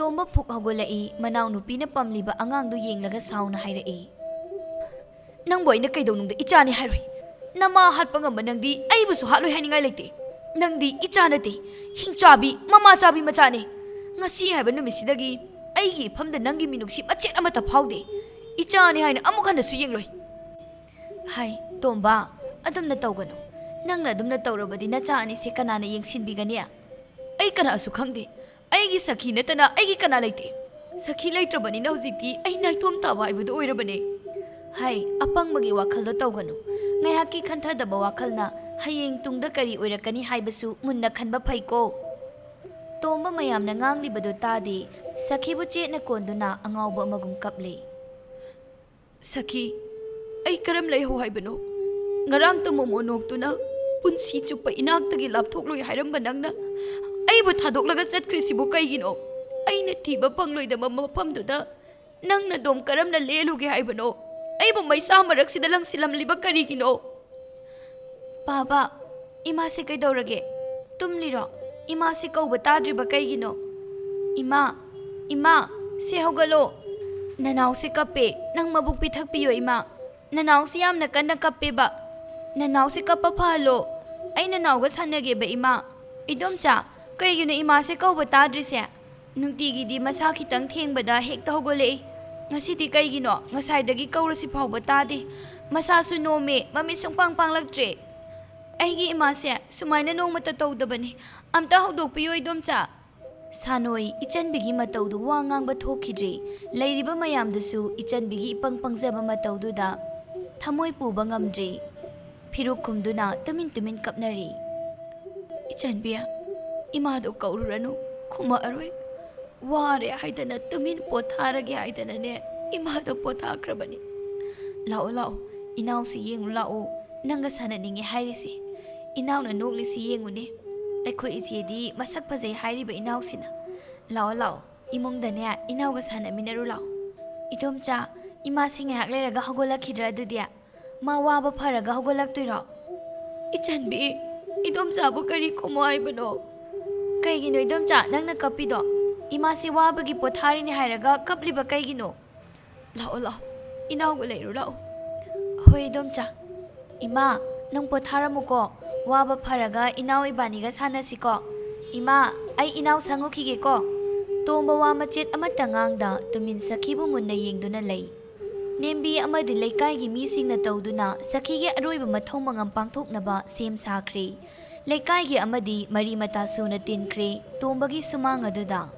ꯇꯣꯝꯕ ꯐꯨꯛ ꯍꯧꯒꯠꯂꯛꯏ꯫ ꯃꯅꯥꯎꯅꯨꯄꯤꯅ ꯄꯝꯂꯤꯕ ꯑꯉꯥꯡꯗꯨ ꯌꯦꯡꯂꯒ ꯁꯥꯎꯅ ꯍꯥꯏꯔꯛꯏ, "ꯅꯪꯕꯨ ꯑꯩꯅ ꯀꯩꯗꯧꯅꯨꯡꯗ ꯏꯆꯥꯅꯤ ꯍꯥꯏꯔꯣꯏ? ꯅꯃꯥ ꯍꯥꯠꯄ ꯉꯝꯕ ꯅꯪꯗꯤ ꯑꯩꯕꯨꯁꯨ ꯍꯥꯠꯂꯣꯏ ꯍꯥꯏꯅꯤꯡꯉꯥꯏ ꯂꯩꯇꯦ꯫ ꯅꯪꯗꯤ ꯏꯆꯥ ꯅꯠꯇꯦ, ꯍꯤꯡꯆꯥꯕꯤ, ꯃꯃꯥ ꯆꯥꯕꯤ ꯃꯆꯥꯅꯤ꯫ ꯉꯁꯤ ꯍꯥꯏꯕ ꯅꯨꯃꯤꯠꯁꯤꯗꯒꯤ ꯑꯩꯒꯤ ꯏꯐꯝꯗ ꯅꯪꯒꯤ ꯃꯤꯅꯨꯡꯁꯤ ꯃꯆꯦꯠ ꯑꯃꯠꯇ ꯐꯥꯎꯗꯦ꯫ ꯏꯆꯥꯅꯤ ꯍꯥꯏꯅ ꯑꯃꯨꯛ ꯍꯟꯅꯁꯨ ꯌꯦꯡꯂꯣꯏ꯫" ꯍꯥꯏ, "ꯇꯣꯝꯕ, ꯑꯗꯨꯝꯅ ꯇꯧꯒꯅꯨ꯫ ꯅꯪꯅ ꯑꯗꯨꯝꯅ ꯇꯧꯔꯕꯗꯤ ꯅꯆꯥ ꯑꯅꯤꯁꯦ ꯀꯅꯥꯅ ꯌꯦꯡꯁꯤꯟꯕꯤꯒꯅꯤ? ꯑꯩ ꯀꯅꯥꯁꯨ ꯈꯪꯗꯦ꯫ ꯑꯩꯒꯤ ꯁꯈꯤ ꯅꯠꯇꯅ ꯑꯩꯒꯤ ꯀꯅꯥ ꯂꯩꯇꯦ꯫ ꯁꯈꯤ ꯂꯩꯇ꯭ꯔꯕꯅꯤꯅ ꯍꯧꯖꯤꯛꯇꯤ ꯑꯩ ꯅꯥꯏꯇꯣꯝ ꯇꯥꯕ ꯍꯥꯏꯕꯗꯨ ꯑꯣꯏꯔꯕꯅꯦ꯫ ꯍꯥꯏ, ꯑꯄꯪꯕꯒꯤ ꯋꯥꯈꯜꯗꯣ ꯇꯧꯒꯅꯨ꯫ ꯉꯥꯏꯍꯥꯛꯀꯤ ꯈꯟꯊꯗꯕ ꯋꯥꯈꯜꯅ ꯍꯌꯦꯡ ꯇꯨꯡꯗ ꯀꯔꯤ ꯑꯣꯏꯔꯛꯀꯅꯤ ꯍꯥꯏꯕꯁꯨ ꯃꯨꯟꯅ ꯈꯟꯕ ꯐꯩꯀꯣ꯫ ꯇꯣꯝꯕ ꯃꯌꯥꯝꯅ ꯉꯥꯡꯂꯤꯕꯗꯨ ꯇꯥꯗꯦ꯫ ꯁꯈꯤꯕꯨ ꯆꯦꯠꯅ ꯀꯣꯟꯗꯨꯅ ꯑꯉꯥꯎꯕ ꯑꯃꯒꯨꯝ ꯀꯞꯂꯤ꯫ "ꯁꯈꯤ, ꯑꯩ ꯀꯔꯝ ꯂꯩꯍꯧ ꯍꯥꯏꯕꯅꯣ? ꯉꯔꯥꯡꯇ ꯃꯣꯃꯣ ꯅꯣꯛꯇꯨꯅ ꯄꯨꯟꯁꯤ ꯆꯨꯞꯄ ꯏꯅꯥꯛꯇꯒꯤ ꯂꯥꯞꯊꯣꯛꯂꯣꯏ ꯍꯥꯏꯔꯝꯕ ꯅꯪꯅ ꯑꯩꯕꯨ ꯊꯥꯗꯣꯛꯂꯒ ꯆꯠꯈ꯭ꯔꯤꯁꯤꯕꯨ ꯀꯩꯒꯤꯅꯣ? ꯑꯩꯅ ꯊꯤꯕ ꯐꯪꯂꯣꯏꯗꯕ ꯃꯐꯝꯗꯨꯗ ꯅꯪꯅ ꯑꯗꯨꯝ ꯀꯔꯝꯅ ꯂꯦꯜꯂꯨꯒꯦ ꯍꯥꯏꯕꯅꯣ? ꯑꯩꯕꯨ ꯃꯩꯁꯥ ꯃꯔꯛꯁꯤꯗ ꯂꯪꯁꯤꯜꯂꯝꯂꯤꯕ ꯀꯔꯤꯒꯤꯅꯣ?" "ꯄꯥꯕ, ꯏꯃꯥꯁꯦ ꯀꯩꯗꯧꯔꯒꯦ? ꯇꯨꯝꯂꯤꯔꯣ? ꯏꯃꯥꯁꯦ ꯀꯧꯕ ꯇꯥꯗ꯭ꯔꯤꯕ ꯀꯩꯒꯤꯅꯣ? ꯏꯃꯥ, ꯏꯃꯥ, ꯁꯦ ꯍꯧꯒꯠꯂꯣ꯫ ꯅꯅꯥꯎꯁꯦ ꯀꯞꯄꯦ, ꯅꯪ ꯃꯕꯨꯛ ꯄꯤꯊꯛꯄꯤꯌꯣ ꯏꯃꯥ꯫ ꯅꯅꯥꯎꯁꯦ ꯌꯥꯝꯅ ꯀꯟꯅ ꯀꯞꯄꯦꯕ꯫ ꯅꯅꯥꯎꯁꯦ ꯀꯞꯄ ꯐꯍꯜꯂꯣ꯫ ꯑꯩ ꯅꯅꯥꯎꯒ ꯁꯥꯟꯅꯒꯦꯕ ꯏꯃꯥ꯫ ꯏꯗꯣꯝꯆꯥ, ꯀꯩꯒꯤꯅꯣ ꯏꯃꯥꯁꯦ ꯀꯧꯕ ꯇꯥꯗ꯭ꯔꯤꯁꯦ? ꯅꯨꯡꯇꯤꯒꯤꯗꯤ ꯃꯁꯥ ꯈꯤꯇꯪ ꯊꯦꯡꯕꯗ ꯍꯦꯛꯇ ꯍꯧꯒꯠꯂꯛꯏ꯫ ꯉꯁꯤꯗꯤ ꯀꯩꯒꯤꯅꯣ ꯉꯁꯥꯏꯗꯒꯤ ꯀꯧꯔꯁꯤ ꯐꯥꯎꯕ ꯇꯥꯗꯦ꯫ ꯃꯁꯥꯁꯨ ꯅꯣꯝꯃꯦ, ꯃꯃꯤꯠ ꯁꯨꯡꯄꯥꯡ ꯄꯥꯡꯂꯛꯇ꯭ꯔꯦ꯫ ꯑꯩꯒꯤ ꯏꯃꯥꯁꯦ ꯁꯨꯃꯥꯏꯅ ꯅꯣꯡꯃꯇ ꯇꯧꯗꯕꯅꯤ꯫ ꯑꯝꯇ ꯍꯧꯗꯣꯛꯄꯤꯌꯨ ꯏꯗꯣꯝꯆꯥ꯫" ꯁꯥꯅꯣꯏ ꯏꯆꯟꯕꯤꯒꯤ ꯃꯇꯧꯗꯨ ꯋꯥ ꯉꯥꯡꯕ ꯊꯣꯛꯈꯤꯗ꯭ꯔꯦ꯫ ꯂꯩꯔꯤꯕ ꯃꯌꯥꯝꯗꯨꯁꯨ ꯏꯆꯟꯕꯤꯒꯤ ꯏꯄꯪ ꯄꯪꯖꯕ ꯃꯇꯧꯗꯨꯗ ꯊꯃꯣꯏ ꯄꯨꯕ ꯉꯝꯗ꯭ꯔꯦ꯫ ꯐꯤꯔꯨꯛ ꯈꯨꯝꯗꯨꯅ ꯇꯨꯃꯤꯟ ꯇꯨꯃꯤꯟ ꯀꯞꯅꯔꯤ꯫ "ꯏꯆꯟꯕꯤ, ꯏꯃꯥꯗꯣ ꯀꯧꯔꯨꯔꯅꯨ, ꯈꯨꯝꯃꯛꯑꯔꯣꯏ꯫ ꯋꯥꯔꯦ ꯍꯥꯏꯗꯅ ꯇꯨꯃꯤꯟ ꯄꯣꯊꯥꯔꯒꯦ ꯍꯥꯏꯗꯅꯅꯦ ꯏꯃꯥꯗꯣ ꯄꯣꯊꯥꯈ꯭ꯔꯕꯅꯤ꯫ ꯂꯥꯛꯑꯣ, ꯂꯥꯛꯑꯣ, ꯏꯅꯥꯎꯁꯤ ꯌꯦꯡꯉꯨ ꯂꯥꯛꯑꯣ, ꯅꯪꯒ ꯁꯥꯟꯅꯅꯤꯡꯉꯦ ꯍꯥꯏꯔꯤꯁꯦ꯫ ꯏꯅꯥꯎꯅ ꯅꯣꯛꯂꯤꯁꯤ ꯌꯦꯡꯉꯨꯅꯦ꯫ ꯑꯩꯈꯣꯏ ꯏꯆꯦꯗꯤ ꯃꯁꯛ ꯐꯖꯩ ꯍꯥꯏꯔꯤꯕ ꯏꯅꯥꯎꯁꯤꯅ꯫ ꯂꯥꯛꯑꯣ, ꯂꯥꯛꯑꯣ, ꯏꯃꯨꯡꯗꯅꯦ ꯏꯅꯥꯎꯒ ꯁꯥꯟꯅꯃꯤꯟꯅꯔꯨ ꯂꯥꯛꯑꯣ꯫" "ꯏꯗꯣꯝꯆꯥ, ꯏꯃꯥꯁꯤ ꯉꯥꯏꯍꯥꯛ ꯂꯩꯔꯒ ꯍꯧꯒꯠꯂꯛꯈꯤꯗ꯭ꯔꯥ ꯑꯗꯨꯗꯤ? ꯃꯥ ꯋꯥꯕ ꯐꯔꯒ ꯍꯧꯒꯠꯂꯛꯇꯣꯏꯔꯣ?" "ꯏꯆꯟꯕꯤ, ꯏꯗꯣꯝꯆꯥꯕꯨ ꯀꯔꯤ ꯈꯨꯝꯃꯣ ꯍꯥꯏꯕꯅꯣ?" "ꯀꯩꯒꯤꯅꯣ ꯏꯗꯣꯝꯆꯥ ꯅꯪꯅ ꯀꯞꯄꯤꯗꯣ? ꯏꯃꯥꯁꯤ ꯋꯥꯕꯒꯤ ꯄꯣꯊꯥꯔꯤꯅꯦ ꯍꯥꯏꯔꯒ ꯀꯞꯂꯤꯕ ꯀꯩꯒꯤꯅꯣ? ꯂꯥꯛꯑꯣ, ꯂꯥꯛꯑꯣ, ꯏꯅꯥꯎꯒ ꯂꯩꯔꯨ ꯂꯥꯛꯑꯣ꯫" "ꯍꯣꯏ ꯏꯗꯣꯝꯆꯥ꯫ ꯏꯃꯥ, ꯅꯪ ꯄꯣꯊꯥꯔꯝꯃꯨꯀꯣ꯫ ꯋꯥꯕ ꯐꯔꯒ ꯏꯅꯥꯎ ꯏꯕꯥꯅꯤꯒ ꯁꯥꯟꯅꯁꯤꯀꯣ꯫ ꯏꯃꯥ, ꯑꯩ ꯏꯅꯥꯎ ꯁꯪꯉꯨꯈꯤꯒꯦꯀꯣ꯫" ꯇꯣꯝꯕ ꯋꯥ ꯃꯆꯦꯠ ꯑꯃꯠꯇ ꯉꯥꯡꯗ ꯇꯨꯃꯤꯟ ꯁꯈꯤꯕꯨ ꯃꯨꯟꯅ ꯌꯦꯡꯗꯨꯅ ꯂꯩ꯫ ꯅꯦꯝꯕꯤ ꯑꯃꯗꯤ ꯂꯩꯀꯥꯏꯒꯤ ꯃꯤꯁꯤꯡꯅ ꯇꯧꯗꯨꯅ ꯁꯈꯤꯒꯤ ꯑꯔꯣꯏꯕ ꯃꯊꯧ ꯃꯉꯝ ꯄꯥꯡꯊꯣꯛꯅꯕ ꯁꯦꯝ ꯁꯥꯈ꯭ꯔꯦ꯫ ꯂꯩꯀꯥꯏꯒꯤ ꯑꯃꯗꯤ ꯃꯔꯤ ꯃꯇꯥ ꯁꯨꯅ ꯇꯤꯟꯈ꯭ꯔꯦ ꯇꯣꯝꯕꯒꯤ ꯁꯨꯃꯥꯡ ꯑꯗꯨꯗ꯫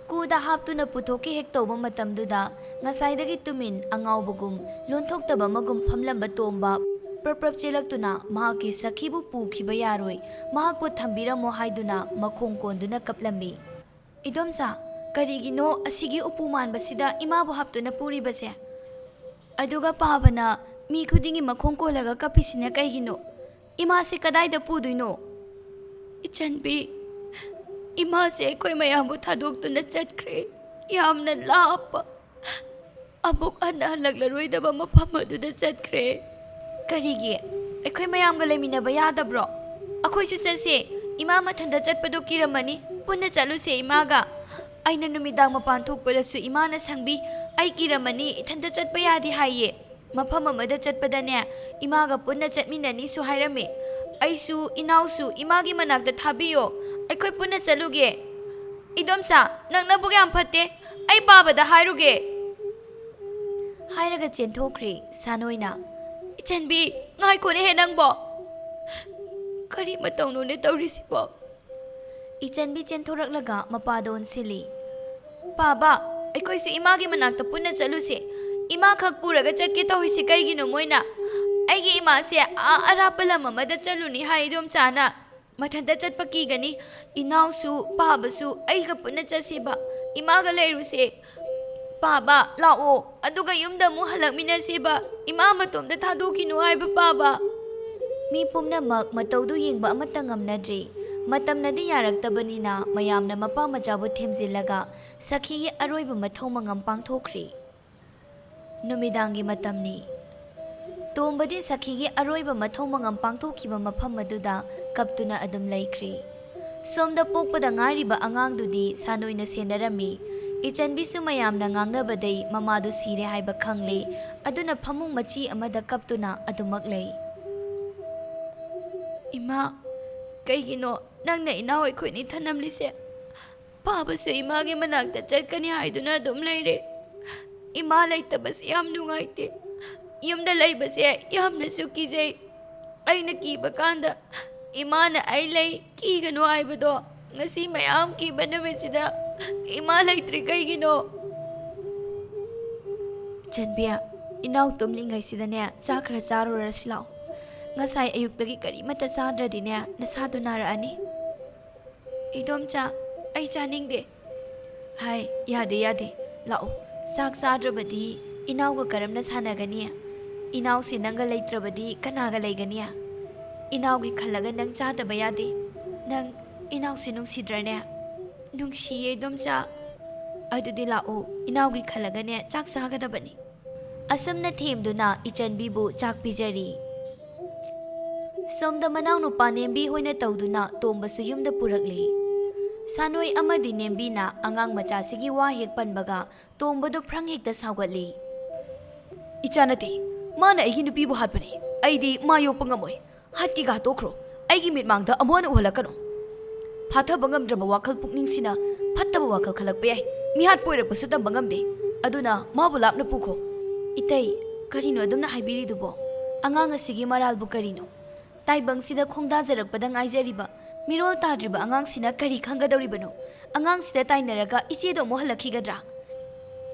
ꯀꯨꯗ ꯍꯥꯞꯇꯨꯅ ꯄꯨꯊꯣꯛꯀꯦ ꯍꯦꯛ ꯇꯧꯕ ꯃꯇꯝꯗꯨꯗ, ꯉꯁꯥꯏꯗꯒꯤ ꯇꯨꯃꯤꯟ ꯑꯉꯥꯎꯕꯒꯨꯝ ꯂꯣꯟꯊꯣꯛꯇꯕ ꯑꯃꯒꯨꯝ ꯐꯝꯂꯝꯕ ꯇꯣꯝꯕ ꯄ꯭ꯔꯞ ꯄ꯭ꯔꯞ ꯆꯦꯜꯂꯛꯇꯨꯅ ꯃꯍꯥꯛꯀꯤ ꯁꯈꯤꯕꯨ ꯄꯨꯈꯤꯕ ꯌꯥꯔꯣꯏ, ꯃꯍꯥꯛꯄꯨ ꯊꯝꯕꯤꯔꯝꯃꯣ ꯍꯥꯏꯗꯨꯅ ꯃꯈꯣꯡ ꯀꯣꯟꯗꯨꯅ ꯀꯞꯂꯝꯃꯤ꯫ "ꯏꯗꯣꯝꯆꯥ, ꯀꯔꯤꯒꯤꯅꯣ ꯑꯁꯤꯒꯤ ꯎꯄꯨ ꯃꯥꯟꯕꯁꯤꯗ ꯏꯃꯥꯕꯨ ꯍꯥꯞꯇꯨꯅ ꯄꯨꯔꯤꯕꯁꯦ? ꯑꯗꯨꯒ ꯄꯥꯕꯅ ꯃꯤ ꯈꯨꯗꯤꯡꯒꯤ ꯃꯈꯣꯡ ꯀꯣꯜꯂꯒ ꯀꯞꯄꯤꯁꯤꯅ ꯀꯩꯒꯤꯅꯣ? ꯏꯃꯥꯁꯤ ꯀꯗꯥꯏꯗ ꯄꯨꯗꯣꯏꯅꯣ?" "ꯏꯆꯟꯕꯤ, ꯏꯃꯥꯁꯦ ꯑꯩꯈꯣꯏ ꯃꯌꯥꯝꯕꯨ ꯊꯥꯗꯣꯛꯇꯨꯅ ꯆꯠꯈ꯭ꯔꯦ꯫ ꯌꯥꯝꯅ ꯂꯥꯞꯄ, ꯑꯃꯨꯛ ꯍꯟꯅ ꯍꯜꯂꯛꯂꯔꯣꯏꯗꯕ ꯃꯐꯝ ꯑꯗꯨꯗ ꯆꯠꯈ꯭ꯔꯦ꯫" "ꯀꯔꯤꯒꯤ? ꯑꯩꯈꯣꯏ ꯃꯌꯥꯝꯒ ꯂꯩꯃꯤꯟꯅꯕ ꯌꯥꯗꯕ꯭ꯔꯣ? ꯑꯩꯈꯣꯏꯁꯨ ꯆꯠꯁꯦ꯫ ꯏꯃꯥ ꯃꯊꯟꯇ ꯆꯠꯄꯗꯣ ꯀꯤꯔꯝꯃꯅꯤ꯫ ꯄꯨꯟꯅ ꯆꯠꯂꯨꯁꯦ ꯏꯃꯥꯒ꯫ ꯑꯩꯅ ꯅꯨꯃꯤꯗꯥꯡ ꯃꯄꯥꯟ ꯊꯣꯛꯄꯗꯁꯨ ꯏꯃꯥꯅ ꯁꯪꯕꯤ꯫ ꯑꯩ ꯀꯤꯔꯝꯃꯅꯤ, ꯏꯊꯟꯇ ꯆꯠꯄ ꯌꯥꯗꯦ ꯍꯥꯏꯌꯦ꯫ ꯃꯐꯝ ꯑꯃꯗ ꯆꯠꯄꯗꯅꯦ, ꯏꯃꯥꯒ ꯄꯨꯟꯅ ꯆꯠꯃꯤꯟꯅꯅꯤꯁꯨ ꯍꯥꯏꯔꯝꯃꯦ꯫ ꯑꯩꯁꯨ, ꯏꯅꯥꯎꯁꯨ ꯏꯃꯥꯒꯤ ꯃꯅꯥꯛꯇ ꯊꯥꯕꯤꯌꯣ꯫ ꯑꯩꯈꯣꯏ ꯄꯨꯟꯅ ꯆꯠꯂꯨꯒꯦ꯫" "ꯏꯗꯣꯝꯆꯥ, ꯅꯪ ꯅꯕꯨꯛ ꯌꯥꯝ ꯐꯠꯇꯦ꯫ ꯑꯩ ꯄꯥꯕꯗ ꯍꯥꯏꯔꯨꯒꯦ꯫" ꯍꯥꯏꯔꯒ ꯆꯦꯟꯊꯣꯛꯈ꯭ꯔꯦ ꯁꯥꯅꯣꯏꯅ꯫ "ꯏꯆꯟꯕꯤ, ꯉꯥꯏꯈꯣꯅꯦꯍꯦ ꯅꯪꯕꯣ꯫ ꯀꯔꯤ ꯃꯇꯧꯅꯣꯅꯦ ꯇꯧꯔꯤꯁꯤꯕꯣ?" ꯏꯆꯟꯕꯤ ꯆꯦꯟꯊꯣꯔꯛꯂꯒ ꯃꯄꯥꯗ ꯑꯣꯟꯁꯤꯜꯂꯤ꯫ "ꯄꯥꯕ, ꯑꯩꯈꯣꯏꯁꯨ ꯏꯃꯥꯒꯤ ꯃꯅꯥꯛꯇ ꯄꯨꯟꯅ ꯆꯠꯂꯨꯁꯦ꯫ ꯏꯃꯥ ꯈꯛ ꯄꯨꯔꯒ ꯆꯠꯀꯦ ꯇꯧꯔꯤꯁꯦ ꯀꯩꯒꯤꯅꯣ ꯃꯣꯏꯅ? ꯑꯩꯒꯤ ꯏꯃꯥꯁꯦ ꯑꯥ ꯑꯔꯥꯞꯄ ꯂꯝ ꯑꯃꯗ ꯆꯠꯂꯨꯅꯤ ꯍꯥꯏ ꯏꯗꯣꯝꯆꯥꯅ꯫ ꯃꯊꯟꯇ ꯆꯠꯄ ꯀꯤꯒꯅꯤ꯫ ꯏꯅꯥꯎꯁꯨ, ꯄꯥꯕꯁꯨ ꯑꯩꯒ ꯄꯨꯟꯅ ꯆꯠꯁꯦꯕ꯫ ꯏꯃꯥꯒ ꯂꯩꯔꯨꯁꯦ꯫ ꯄꯥꯕ, ꯂꯥꯛꯑꯣ꯫ ꯑꯗꯨꯒ ꯌꯨꯝꯗ ꯑꯃꯨꯛ ꯍꯜꯂꯛꯃꯤꯟꯅꯁꯦꯕ꯫ ꯏꯃꯥ ꯃꯇꯣꯝꯇ ꯊꯥꯗꯣꯛꯈꯤꯅꯨ ꯍꯥꯏꯕ ꯄꯥꯕ꯫" ꯃꯤ ꯄꯨꯝꯅꯃꯛ ꯃꯇꯧꯗꯨ ꯌꯦꯡꯕ ꯑꯃꯠꯇ ꯉꯝꯅꯗ꯭ꯔꯦ꯫ ꯃꯇꯝꯅꯗꯤ ꯌꯥꯔꯛꯇꯕꯅꯤꯅ ꯃꯌꯥꯝꯅ ꯃꯄꯥ ꯃꯆꯥꯕꯨ ꯊꯦꯝꯖꯤꯜꯂꯒ ꯁꯈꯤꯒꯤ ꯑꯔꯣꯏꯕ ꯃꯊꯧ ꯃꯉꯝ ꯄꯥꯡꯊꯣꯛꯈ꯭ꯔꯦ꯫ ꯅꯨꯃꯤꯗꯥꯡꯒꯤ ꯃꯇꯝꯅꯤ꯫ ꯇꯣꯝꯕꯗꯤ ꯁꯈꯤꯒꯤ ꯑꯔꯣꯏꯕ ꯃꯊꯧ ꯃꯉꯝ ꯄꯥꯡꯊꯣꯛꯈꯤꯕ ꯃꯐꯝ ꯑꯗꯨꯗ ꯀꯞꯇꯨꯅ ꯑꯗꯨꯝ ꯂꯩꯈ꯭ꯔꯦ꯫ ꯁꯣꯝꯗ ꯄꯣꯛꯄꯗ ꯉꯥꯏꯔꯤꯕ ꯑꯉꯥꯡꯗꯨꯗꯤ ꯁꯥꯅꯣꯏꯅ ꯁꯦꯟꯅꯔꯝꯃꯤ꯫ ꯏꯆꯟꯕꯤꯁꯨ ꯃꯌꯥꯝꯅ ꯉꯥꯡꯅꯕꯗꯩ ꯃꯃꯥꯗꯨ ꯁꯤꯔꯦ ꯍꯥꯏꯕ ꯈꯪꯂꯦ꯫ ꯑꯗꯨꯅ ꯐꯃꯨꯡ ꯃꯆꯤ ꯑꯃꯗ ꯀꯞꯇꯨꯅ ꯑꯗꯨꯃꯛ ꯂꯩ꯫ "ꯏꯃꯥ, ꯀꯩꯒꯤꯅꯣ ꯅꯪꯅ ꯏꯅꯥꯎ ꯑꯩꯈꯣꯏꯅꯤ ꯊꯅꯝꯂꯤꯁꯦ? ꯄꯥꯕꯁꯨ ꯏꯃꯥꯒꯤ ꯃꯅꯥꯛꯇ ꯆꯠꯀꯅꯤ ꯍꯥꯏꯗꯨꯅ ꯑꯗꯨꯝ ꯂꯩꯔꯦ꯫ ꯏꯃꯥ ꯂꯩꯇꯕꯁꯦ ꯌꯥꯝ ꯅꯨꯡꯉꯥꯏꯇꯦ꯫ ꯌꯨꯝꯗ ꯂꯩꯕꯁꯦ ꯌꯥꯝꯅꯁꯨ ꯀꯤꯖꯩ꯫ ꯑꯩꯅ ꯀꯤꯕ ꯀꯥꯟꯗ ꯏꯃꯥꯅ ꯑꯩ ꯂꯩ, ꯀꯤꯒꯅꯨ ꯍꯥꯏꯕꯗꯣ, ꯉꯁꯤ ꯃꯌꯥꯝ ꯀꯤꯕ ꯅꯨꯃꯤꯠꯁꯤꯗ ꯏꯃꯥ ꯂꯩꯇ꯭ꯔꯤ ꯀꯩꯒꯤꯅꯣ? ꯆꯟꯕꯤ, ꯏꯅꯥꯎ ꯇꯨꯝꯂꯤꯉꯩꯁꯤꯗꯅꯦ, ꯆꯥꯛ ꯈꯔ ꯆꯥꯔꯨꯔꯁꯤ ꯂꯥꯛꯑꯣ꯫ ꯉꯁꯥꯏ ꯑꯌꯨꯛꯇꯒꯤ ꯀꯔꯤꯃꯠꯇ ꯆꯥꯗ꯭ꯔꯗꯤꯅꯦ, ꯅꯁꯥꯗꯣ ꯅꯥꯔꯛꯑꯅꯤ꯫ ꯏꯗꯣꯝꯆꯥ, ꯑꯩ ꯆꯥꯅꯤꯡꯗꯦ꯫ ꯍꯥꯏ, ꯌꯥꯗꯦ, ꯌꯥꯗꯦ꯫ ꯂꯥꯛꯑꯣ, ꯆꯥꯛ ꯆꯥꯗ꯭ꯔꯕꯗꯤ ꯏꯅꯥꯎꯒ ꯀꯔꯝꯅ ꯁꯥꯟꯅꯒꯅꯤ? ꯏꯅꯥꯎꯁꯤ ꯅꯪꯒ ꯂꯩꯇ꯭ꯔꯕꯗꯤ ꯀꯅꯥꯒ ꯂꯩꯒꯅꯤ? ꯏꯅꯥꯎꯒꯤ ꯈꯜꯂꯒ ꯅꯪ ꯆꯥꯗꯕ ꯌꯥꯗꯦ꯫ ꯅꯪ ꯏꯅꯥꯎꯁꯤ ꯅꯨꯡꯁꯤꯗ꯭ꯔꯅꯦ? ꯅꯨꯡꯁꯤꯌꯦ, ꯏꯗꯣꯝꯆꯥ꯫ ꯑꯗꯨꯗꯤ ꯂꯥꯛꯑꯣ, ꯏꯅꯥꯎꯒꯤ ꯈꯜꯂꯒꯅꯦ ꯆꯥꯛ ꯆꯥꯒꯗꯕꯅꯤ꯫ ꯑꯁꯨꯝꯅ ꯊꯦꯝꯗꯨꯅ ꯏꯆꯟꯕꯤꯕꯨ ꯆꯥꯛ ꯄꯤꯖꯔꯤ꯫ ꯁꯣꯝꯗ ꯃꯅꯥꯎꯅꯨꯄꯥ ꯅꯦꯝꯕꯤ ꯍꯣꯏꯅ ꯇꯧꯗꯨꯅ ꯇꯣꯝꯕꯁꯨ ꯌꯨꯝꯗ ꯄꯨꯔꯛꯂꯤ꯫ ꯁꯥꯅꯣꯏ ꯑꯃꯗꯤ ꯅꯦꯝꯕꯤꯅ ꯑꯉꯥꯡ ꯃꯆꯥꯁꯤꯒꯤ ꯋꯥ ꯍꯦꯛ ꯄꯟꯕꯒ ꯇꯣꯝꯕꯗꯨ ꯐ꯭ꯔꯪ ꯍꯦꯛꯇ ꯁꯥꯎꯒꯠꯂꯤ꯫ "ꯏꯆꯥ ꯅꯠꯇꯦ, ꯃꯥꯅ ꯑꯩꯒꯤ ꯅꯨꯄꯤꯕꯨ ꯍꯥꯠꯄꯅꯤ꯫ ꯑꯩꯗꯤ ꯃꯥ ꯌꯣꯛꯄ ꯉꯝꯃꯣꯏ꯫ ꯍꯥꯠꯀꯦꯒ ꯍꯥꯠꯇꯣꯛꯈ꯭ꯔꯣ꯫ ꯑꯩꯒꯤ ꯃꯤꯠꯃꯥꯡꯗ ꯑꯃꯨꯛ ꯍꯟꯅ ꯎꯍꯜꯂꯛꯀꯅꯨ꯫ ꯐꯥꯊꯕ ꯉꯝꯗ꯭ꯔꯕ ꯋꯥꯈꯜ ꯄꯨꯛꯅꯤꯡꯁꯤꯅ ꯐꯠꯇꯕ ꯋꯥꯈꯜ ꯈꯜꯂꯛꯄ ꯌꯥꯏ꯫ ꯃꯤꯍꯥꯠꯄ ꯑꯣꯏꯔꯛꯄꯁꯨ ꯇꯝꯕ ꯉꯝꯗꯦ꯫ ꯑꯗꯨꯅ ꯃꯥꯕꯨ ꯂꯥꯞꯅ ꯄꯨꯈꯣ꯫" "ꯏꯇꯩ, ꯀꯔꯤꯅꯣ ꯑꯗꯨꯝꯅ ꯍꯥꯏꯕꯤꯔꯤꯗꯨꯕꯣ? ꯑꯉꯥꯡ ꯑꯁꯤꯒꯤ ꯃꯔꯥꯜꯕꯨ ꯀꯔꯤꯅꯣ? ꯇꯥꯏꯕꯪꯁꯤꯗ ꯈꯣꯡꯗꯥꯖꯔꯛꯄꯗ ꯉꯥꯏꯖꯔꯤꯕ ꯃꯤꯔꯣꯜ ꯇꯥꯗ꯭ꯔꯤꯕ ꯑꯉꯥꯡꯁꯤꯅ ꯀꯔꯤ ꯈꯪꯒꯗꯧꯔꯤꯕꯅꯣ? ꯑꯉꯥꯡꯁꯤꯗ ꯇꯥꯏꯅꯔꯒ ꯏꯆꯦꯗꯣ ꯑꯃꯨꯛ ꯍꯜꯂꯛꯈꯤꯒꯗ꯭ꯔꯥ?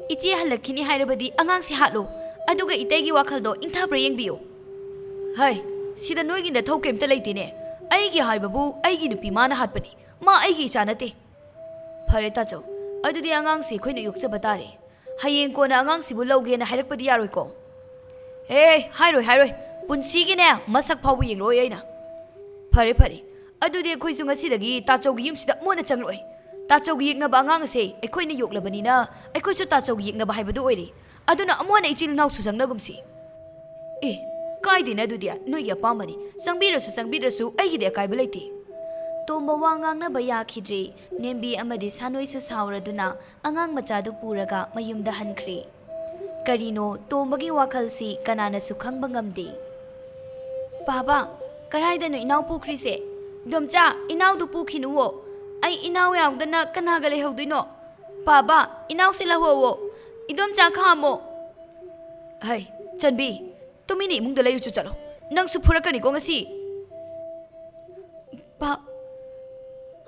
ꯏꯆꯦ ꯍꯜꯂꯛꯈꯤꯅꯤ ꯍꯥꯏꯔꯕꯗꯤ ꯑꯉꯥꯡꯁꯤ ꯍꯥꯠꯂꯣ, ꯑꯗꯨꯒ ꯏꯇꯩꯒꯤ ꯋꯥꯈꯜꯗꯣ ꯏꯪꯊꯕ꯭ꯔꯥ ꯌꯦꯡꯕꯤꯌꯨ꯫" "ꯍꯩ, ꯁꯤꯗ ꯅꯣꯏꯒꯤ ꯅꯊꯧ ꯀꯩꯝꯇ ꯂꯩꯇꯦꯅꯦ꯫ ꯑꯩꯒꯤ ꯍꯥꯏꯕꯕꯨ ꯑꯩꯒꯤ ꯅꯨꯄꯤ ꯃꯥꯅ ꯍꯥꯠꯄꯅꯤ꯫ ꯃꯥ ꯑꯩꯒꯤ ꯏꯆꯥ ꯅꯠꯇꯦ꯫" "ꯐꯔꯦ ꯇꯥꯆꯧ, ꯑꯗꯨꯗꯤ ꯑꯉꯥꯡꯁꯤ ꯑꯩꯈꯣꯏꯅ ꯌꯣꯛꯆꯕ ꯇꯥꯔꯦ꯫ ꯍꯌꯦꯡ ꯀꯣꯟꯅ ꯑꯉꯥꯡꯁꯤꯕꯨ ꯂꯧꯒꯦꯅ ꯍꯥꯏꯔꯛꯄꯗꯤ ꯌꯥꯔꯣꯏꯀꯣ?" "ꯑꯦ, ꯍꯥꯏꯔꯣꯏ, ꯍꯥꯏꯔꯣꯏ꯫ ꯄꯨꯟꯁꯤꯒꯤꯅꯦ ꯃꯁꯛ ꯐꯥꯎꯕ ꯌꯦꯡꯂꯣꯏ ꯑꯩꯅ꯫" "ꯐꯔꯦ, ꯐꯔꯦ꯫ ꯑꯗꯨꯗꯤ ꯑꯩꯈꯣꯏꯁꯨ ꯉꯁꯤꯗꯒꯤ ꯇꯥꯆꯧꯒꯤ ꯌꯨꯝꯁꯤꯗ ꯑꯃꯨꯛ ꯍꯟꯅ ꯆꯪꯂꯣꯏ꯫ ꯇꯥꯆꯧꯒꯤ ꯌꯦꯛꯅꯕ ꯑꯉꯥꯡ ꯑꯁꯦ ꯑꯩꯈꯣꯏꯅ ꯌꯣꯛꯂꯕꯅꯤꯅ ꯑꯩꯈꯣꯏꯁꯨ ꯇꯥꯆꯧꯒꯤ ꯌꯦꯛꯅꯕ ꯍꯥꯏꯕꯗꯨ ꯑꯣꯏꯔꯦ꯫ ꯑꯗꯨꯅ ꯑꯃꯨꯛ ꯍꯟꯅ ꯏꯆꯤꯜ ꯏꯅꯥꯎꯁꯨ ꯆꯪꯅꯒꯨꯝꯁꯤ꯫" "ꯑꯦ, ꯀꯥꯏꯗꯦꯅꯦ, ꯑꯗꯨꯗꯤ ꯅꯣꯏꯒꯤ ꯑꯄꯥꯝꯕꯅꯤ꯫ ꯆꯪꯕꯤꯔꯁꯨ ꯆꯪꯕꯤꯗ꯭ꯔꯁꯨ ꯑꯩꯒꯤꯗꯤ ꯑꯀꯥꯏꯕ ꯂꯩꯇꯦ꯫" ꯇꯣꯝꯕ ꯋꯥ ꯉꯥꯡꯅꯕ ꯌꯥꯈꯤꯗ꯭ꯔꯦ꯫ ꯅꯦꯝꯕꯤ ꯑꯃꯗꯤ ꯁꯥꯅꯣꯏꯁꯨ ꯁꯥꯎꯔꯗꯨꯅ ꯑꯉꯥꯡ ꯃꯆꯥꯗꯨ ꯄꯨꯔꯒ ꯃꯌꯨꯝꯗ ꯍꯟꯈ꯭ꯔꯦ꯫ ꯀꯔꯤꯅꯣ ꯇꯣꯝꯕꯒꯤ ꯋꯥꯈꯜꯁꯤ ꯀꯅꯥꯅꯁꯨ ꯈꯪꯕ ꯉꯝꯗꯦ꯫ "ꯄꯥꯕ, ꯀꯔꯥꯏꯗꯅꯣ ꯏꯅꯥꯎ ꯄꯨꯈ꯭ꯔꯤꯁꯦ? ꯏꯗꯣꯝꯆꯥ, ꯏꯅꯥꯎꯗꯨ ꯄꯨꯈꯤꯅꯨꯋꯣ꯫ ꯑꯩ ꯏꯅꯥꯎ ꯌꯥꯎꯗꯅ ꯀꯅꯥꯒ ꯂꯩꯍꯧꯗꯣꯏꯅꯣ? ꯄꯥꯕ, ꯏꯅꯥꯎꯁꯦ ꯂꯧꯍꯧꯋꯣ꯫ ꯏꯗꯣꯝꯆꯥ ꯈꯥꯝꯃꯣ꯫" "ꯍꯩ, ꯆꯟꯕꯤ, ꯇꯨꯃꯤꯟꯅ ꯏꯃꯨꯡꯗ ꯂꯩꯔꯨꯆꯣ ꯆꯠꯂꯣ꯫ ꯅꯪꯁꯨ ꯐꯨꯔꯛꯀꯅꯤꯀꯣ ꯉꯁꯤ꯫"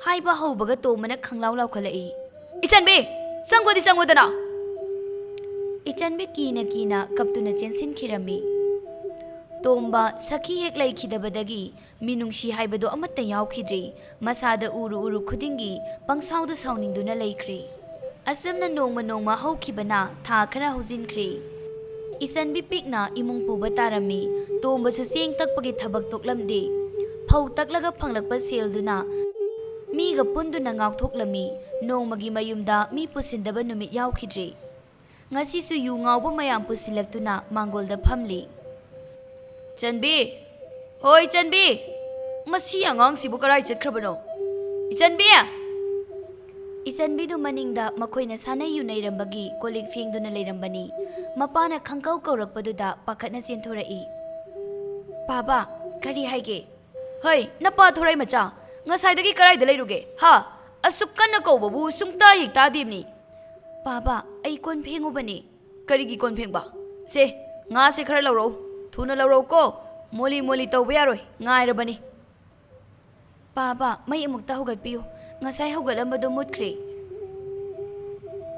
ꯍꯥꯏꯕ ꯍꯧꯕꯒ ꯇꯣꯝꯕꯅ ꯈꯪꯂꯥꯎ ꯂꯥꯎꯈꯠꯂꯛꯏ꯫ "ꯏꯆꯟꯕꯤ, ꯆꯪꯒꯣꯗꯤ ꯆꯪꯉꯣꯗꯅ!" ꯏꯆꯟꯕꯤ ꯀꯤꯅ ꯀꯤꯅ ꯀꯞꯇꯨꯅ ꯆꯦꯟꯁꯤꯟꯈꯤꯔꯝꯃꯤ꯫ ꯇꯣꯝꯕ ꯁꯈꯤ ꯍꯦꯛ ꯂꯩꯈꯤꯗꯕꯗꯒꯤ ꯃꯤꯅꯨꯡꯁꯤ ꯍꯥꯏꯕꯗꯨ ꯑꯃꯠꯇ ꯌꯥꯎꯈꯤꯗ꯭ꯔꯤ꯫ ꯃꯁꯥꯗ ꯎꯔꯨ ꯎꯔꯨ ꯈꯨꯗꯤꯡꯒꯤ ꯄꯪꯁꯥꯎꯗ ꯁꯥꯎꯅꯤꯡꯗꯨꯅ ꯂꯩꯈ꯭ꯔꯦ꯫ ꯑꯁꯨꯝꯅ ꯅꯣꯡꯃ ꯅꯣꯡꯃ ꯍꯧꯈꯤꯕꯅ ꯊꯥ ꯈꯔ ꯍꯧꯖꯤꯟꯈ꯭ꯔꯦ꯫ ꯏꯆꯟꯕꯤ ꯄꯤꯛꯅ ꯏꯃꯨꯡ ꯄꯨꯕ ꯇꯥꯔꯝꯃꯤ꯫ ꯇꯣꯝꯕꯁꯨ ꯆꯦꯡ ꯇꯛꯄꯒꯤ ꯊꯕꯛ ꯇꯣꯛꯂꯝꯗꯦ꯫ ꯐꯧ ꯇꯛꯂꯒ ꯐꯪꯂꯛꯄ ꯁꯦꯜꯗꯨꯅ ꯃꯤꯒ ꯄꯨꯟꯗꯨꯅ ꯉꯥꯎꯊꯣꯛꯂꯝꯃꯤ꯫ ꯅꯣꯡꯃꯒꯤ ꯃꯌꯨꯝꯗ ꯃꯤ ꯄꯨꯁꯤꯟꯗꯕ ꯅꯨꯃꯤꯠ ꯌꯥꯎꯈꯤꯗ꯭ꯔꯦ꯫ ꯉꯁꯤꯁꯨ ꯌꯨ ꯉꯥꯎꯕ ꯃꯌꯥꯝ ꯄꯨꯁꯤꯜꯂꯛꯇꯨꯅ ꯃꯥꯡꯒꯣꯜꯗ ꯐꯝꯂꯤ꯫ "ꯆꯟꯕꯤ! ꯍꯣꯏ, ꯆꯟꯕꯤ! ꯃꯁꯤ ꯑꯉꯥꯡꯁꯤꯕꯨ ꯀꯔꯥꯏ ꯆꯠꯈ꯭ꯔꯕꯅꯣ? ꯏꯆꯟꯕꯤ!" ꯏꯆꯟꯕꯤꯗꯨ ꯃꯅꯤꯡꯗ ꯃꯈꯣꯏꯅ ꯁꯥꯟꯅꯩ ꯌꯨꯅꯩꯔꯝꯕꯒꯤ ꯀꯣꯜ ꯂꯤꯛ ꯐꯦꯡꯗꯨꯅ ꯂꯩꯔꯝꯕꯅꯤ꯫ ꯃꯄꯥꯅ ꯈꯪꯀꯧ ꯀꯧꯔꯛꯄꯗꯨꯗ ꯄꯥꯈꯠꯅ ꯆꯦꯟꯊꯣꯔꯛꯏ꯫ "ꯄꯥꯕ, ꯀꯔꯤ ꯍꯥꯏꯒꯦ?" "ꯍꯩ, ꯅꯄꯥ ꯊꯣꯔꯩ ꯃꯆꯥ! ꯉꯁꯥꯏꯗꯒꯤ ꯀꯔꯥꯏꯗ ꯂꯩꯔꯨꯒꯦ, ꯍꯥ? ꯑꯁꯨꯛ ꯀꯟꯅ ꯀꯧꯕꯕꯨ ꯁꯨꯡꯇꯥ ꯍꯦꯛ ꯇꯥꯗꯦꯕꯅꯤ!" "ꯄꯥꯕ, ꯑꯩ ꯀꯣꯟ ꯐꯦꯡꯉꯨꯕꯅꯦ꯫" "ꯀꯔꯤꯒꯤ ꯀꯣꯟ ꯐꯦꯡꯕ? ꯁꯦ, ꯉꯥꯁꯦ ꯈꯔ ꯂꯧꯔꯛꯎ꯫ ꯊꯨꯅ ꯂꯧꯔꯛꯎꯀꯣ꯫ ꯃꯣꯂꯤ ꯃꯣꯂꯤ ꯇꯧꯕ ꯌꯥꯔꯣꯏ, ꯉꯥꯏꯔꯕꯅꯤ꯫" "ꯄꯥꯕ, ꯃꯩ ꯑꯃꯨꯛꯇ ꯍꯧꯒꯠꯄꯤꯌꯨ꯫ ꯉꯁꯥꯏ ꯍꯧꯒꯠꯂꯝꯕꯗꯣ ꯃꯨꯠꯈ꯭ꯔꯦ꯫"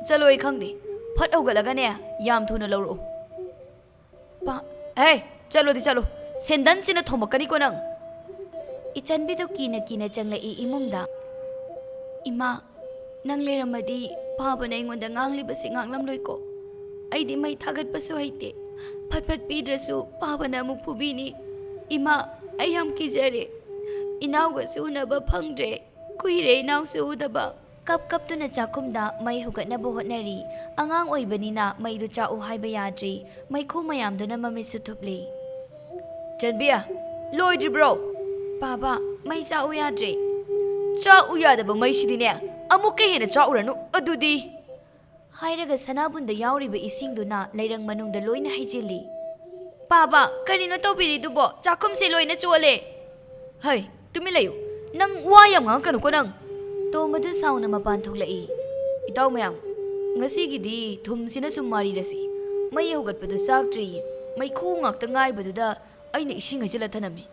"ꯆꯠꯂꯣ, ꯑꯩ ꯈꯪꯗꯦ꯫ ꯐꯠ ꯍꯧꯒꯠꯂꯒꯅꯦ, ꯌꯥꯝ ꯊꯨꯅ ꯂꯧꯔꯛꯎ꯫" "ꯄꯥ-" "ꯍꯦ, ꯆꯠꯂꯣꯗꯤ ꯆꯠꯂꯣ꯫ ꯁꯦꯟꯗꯟꯁꯤꯅ ꯊꯣꯝꯃꯛꯀꯅꯤꯀꯣ ꯅꯪ꯫" ꯏꯆꯟꯕꯤꯗꯨ ꯀꯤꯅ ꯀꯤꯅ ꯆꯪꯂꯛꯏ ꯏꯃꯨꯡꯗ꯫ "ꯏꯃꯥ, ꯅꯪ ꯂꯩꯔꯝꯃꯗꯤ ꯄꯥꯕꯅ ꯑꯩꯉꯣꯟꯗ ꯉꯥꯡꯂꯤꯕꯁꯤ ꯉꯥꯡꯂꯝꯂꯣꯏꯀꯣ꯫ ꯑꯩꯗꯤ ꯃꯩ ꯊꯥꯒꯠꯄꯁꯨ ꯍꯩꯇꯦ꯫ ꯐꯠ ꯐꯠ ꯄꯤꯗ꯭ꯔꯁꯨ ꯄꯥꯕꯅ ꯑꯃꯨꯛ ꯐꯨꯕꯤꯅꯤ꯫ ꯏꯃꯥ, ꯑꯩ ꯌꯥꯝ ꯀꯤꯖꯔꯦ꯫ ꯏꯅꯥꯎꯒꯁꯨ ꯎꯅꯕ ꯐꯪꯗ꯭ꯔꯦ꯫ ꯀꯨꯏꯔꯦ ꯏꯅꯥꯎꯁꯨ ꯎꯗꯕ꯫" ꯀꯞ ꯀꯞꯇꯨꯅ ꯆꯥꯛꯈꯨꯝꯗ ꯃꯩ ꯍꯧꯒꯠꯅꯕ ꯍꯣꯠꯅꯔꯤ꯫ ꯑꯉꯥꯡ ꯑꯣꯏꯕꯅꯤꯅ ꯃꯩꯗꯨ ꯆꯥꯛꯎ ꯍꯥꯏꯕ ꯌꯥꯗ꯭ꯔꯤ꯫ ꯃꯩꯈꯨ ꯃꯌꯥꯝꯗꯨꯅ ꯃꯃꯤꯠꯁꯨ ꯊꯨꯞꯂꯤ꯫ "ꯆꯟꯕꯤ, ꯂꯣꯏꯗ꯭ꯔꯤꯕ꯭ꯔꯣ?" "ꯄꯥꯕ, ꯃꯩ ꯆꯥꯛꯎ ꯌꯥꯗ꯭ꯔꯦ꯫" "ꯆꯥꯛꯎ ꯌꯥꯗꯕ ꯃꯩꯁꯤꯗꯤꯅꯦ, ꯑꯃꯨꯛꯀ ꯍꯦꯟꯅ ꯆꯥꯛꯎꯔꯅꯨ ꯑꯗꯨꯗꯤ꯫" ꯍꯥꯏꯔꯒ ꯁꯅꯥꯕꯨꯟꯗ ꯌꯥꯎꯔꯤꯕ ꯏꯁꯤꯡꯗꯨꯅ ꯂꯩꯔꯪ ꯃꯅꯨꯡꯗ ꯂꯣꯏꯅ ꯍꯩꯖꯤꯜꯂꯤ꯫ "ꯄꯥꯕ, ꯀꯔꯤꯅꯣ ꯇꯧꯕꯤꯔꯤꯗꯨꯕꯣ? ꯆꯥꯛꯈꯨꯝꯁꯦ ꯂꯣꯏꯅ ꯆꯣꯠꯂꯦ꯫" "ꯍꯩ, ꯇꯨꯃꯤꯟ ꯂꯩꯌꯨ꯫ ꯅꯪ ꯋꯥ ꯌꯥꯝ ꯉꯥꯡꯉꯛꯀꯅꯨꯀꯣ ꯅꯪ꯫" ꯇꯣꯝꯕꯗꯨ ꯁꯥꯎꯅ ꯃꯄꯥꯟ ꯊꯣꯛꯂꯛꯏ꯫ "ꯏꯇꯥꯎ ꯃꯌꯥꯝ, ꯉꯁꯤꯒꯤꯗꯤ ꯊꯨꯝꯁꯤꯅ ꯁꯨꯝ ꯃꯥꯔꯤꯔꯁꯤ꯫ ꯃꯩ ꯍꯧꯒꯠꯄꯗꯨ ꯆꯥꯛꯇ꯭ꯔꯤꯌꯦ꯫ ꯃꯩꯈꯨ ꯉꯥꯛꯇ ꯉꯥꯏꯕꯗꯨꯗ ꯑꯩꯅ ꯏꯁꯤꯡ ꯍꯩꯖꯤꯜꯂ ꯊꯅꯝꯃꯤ꯫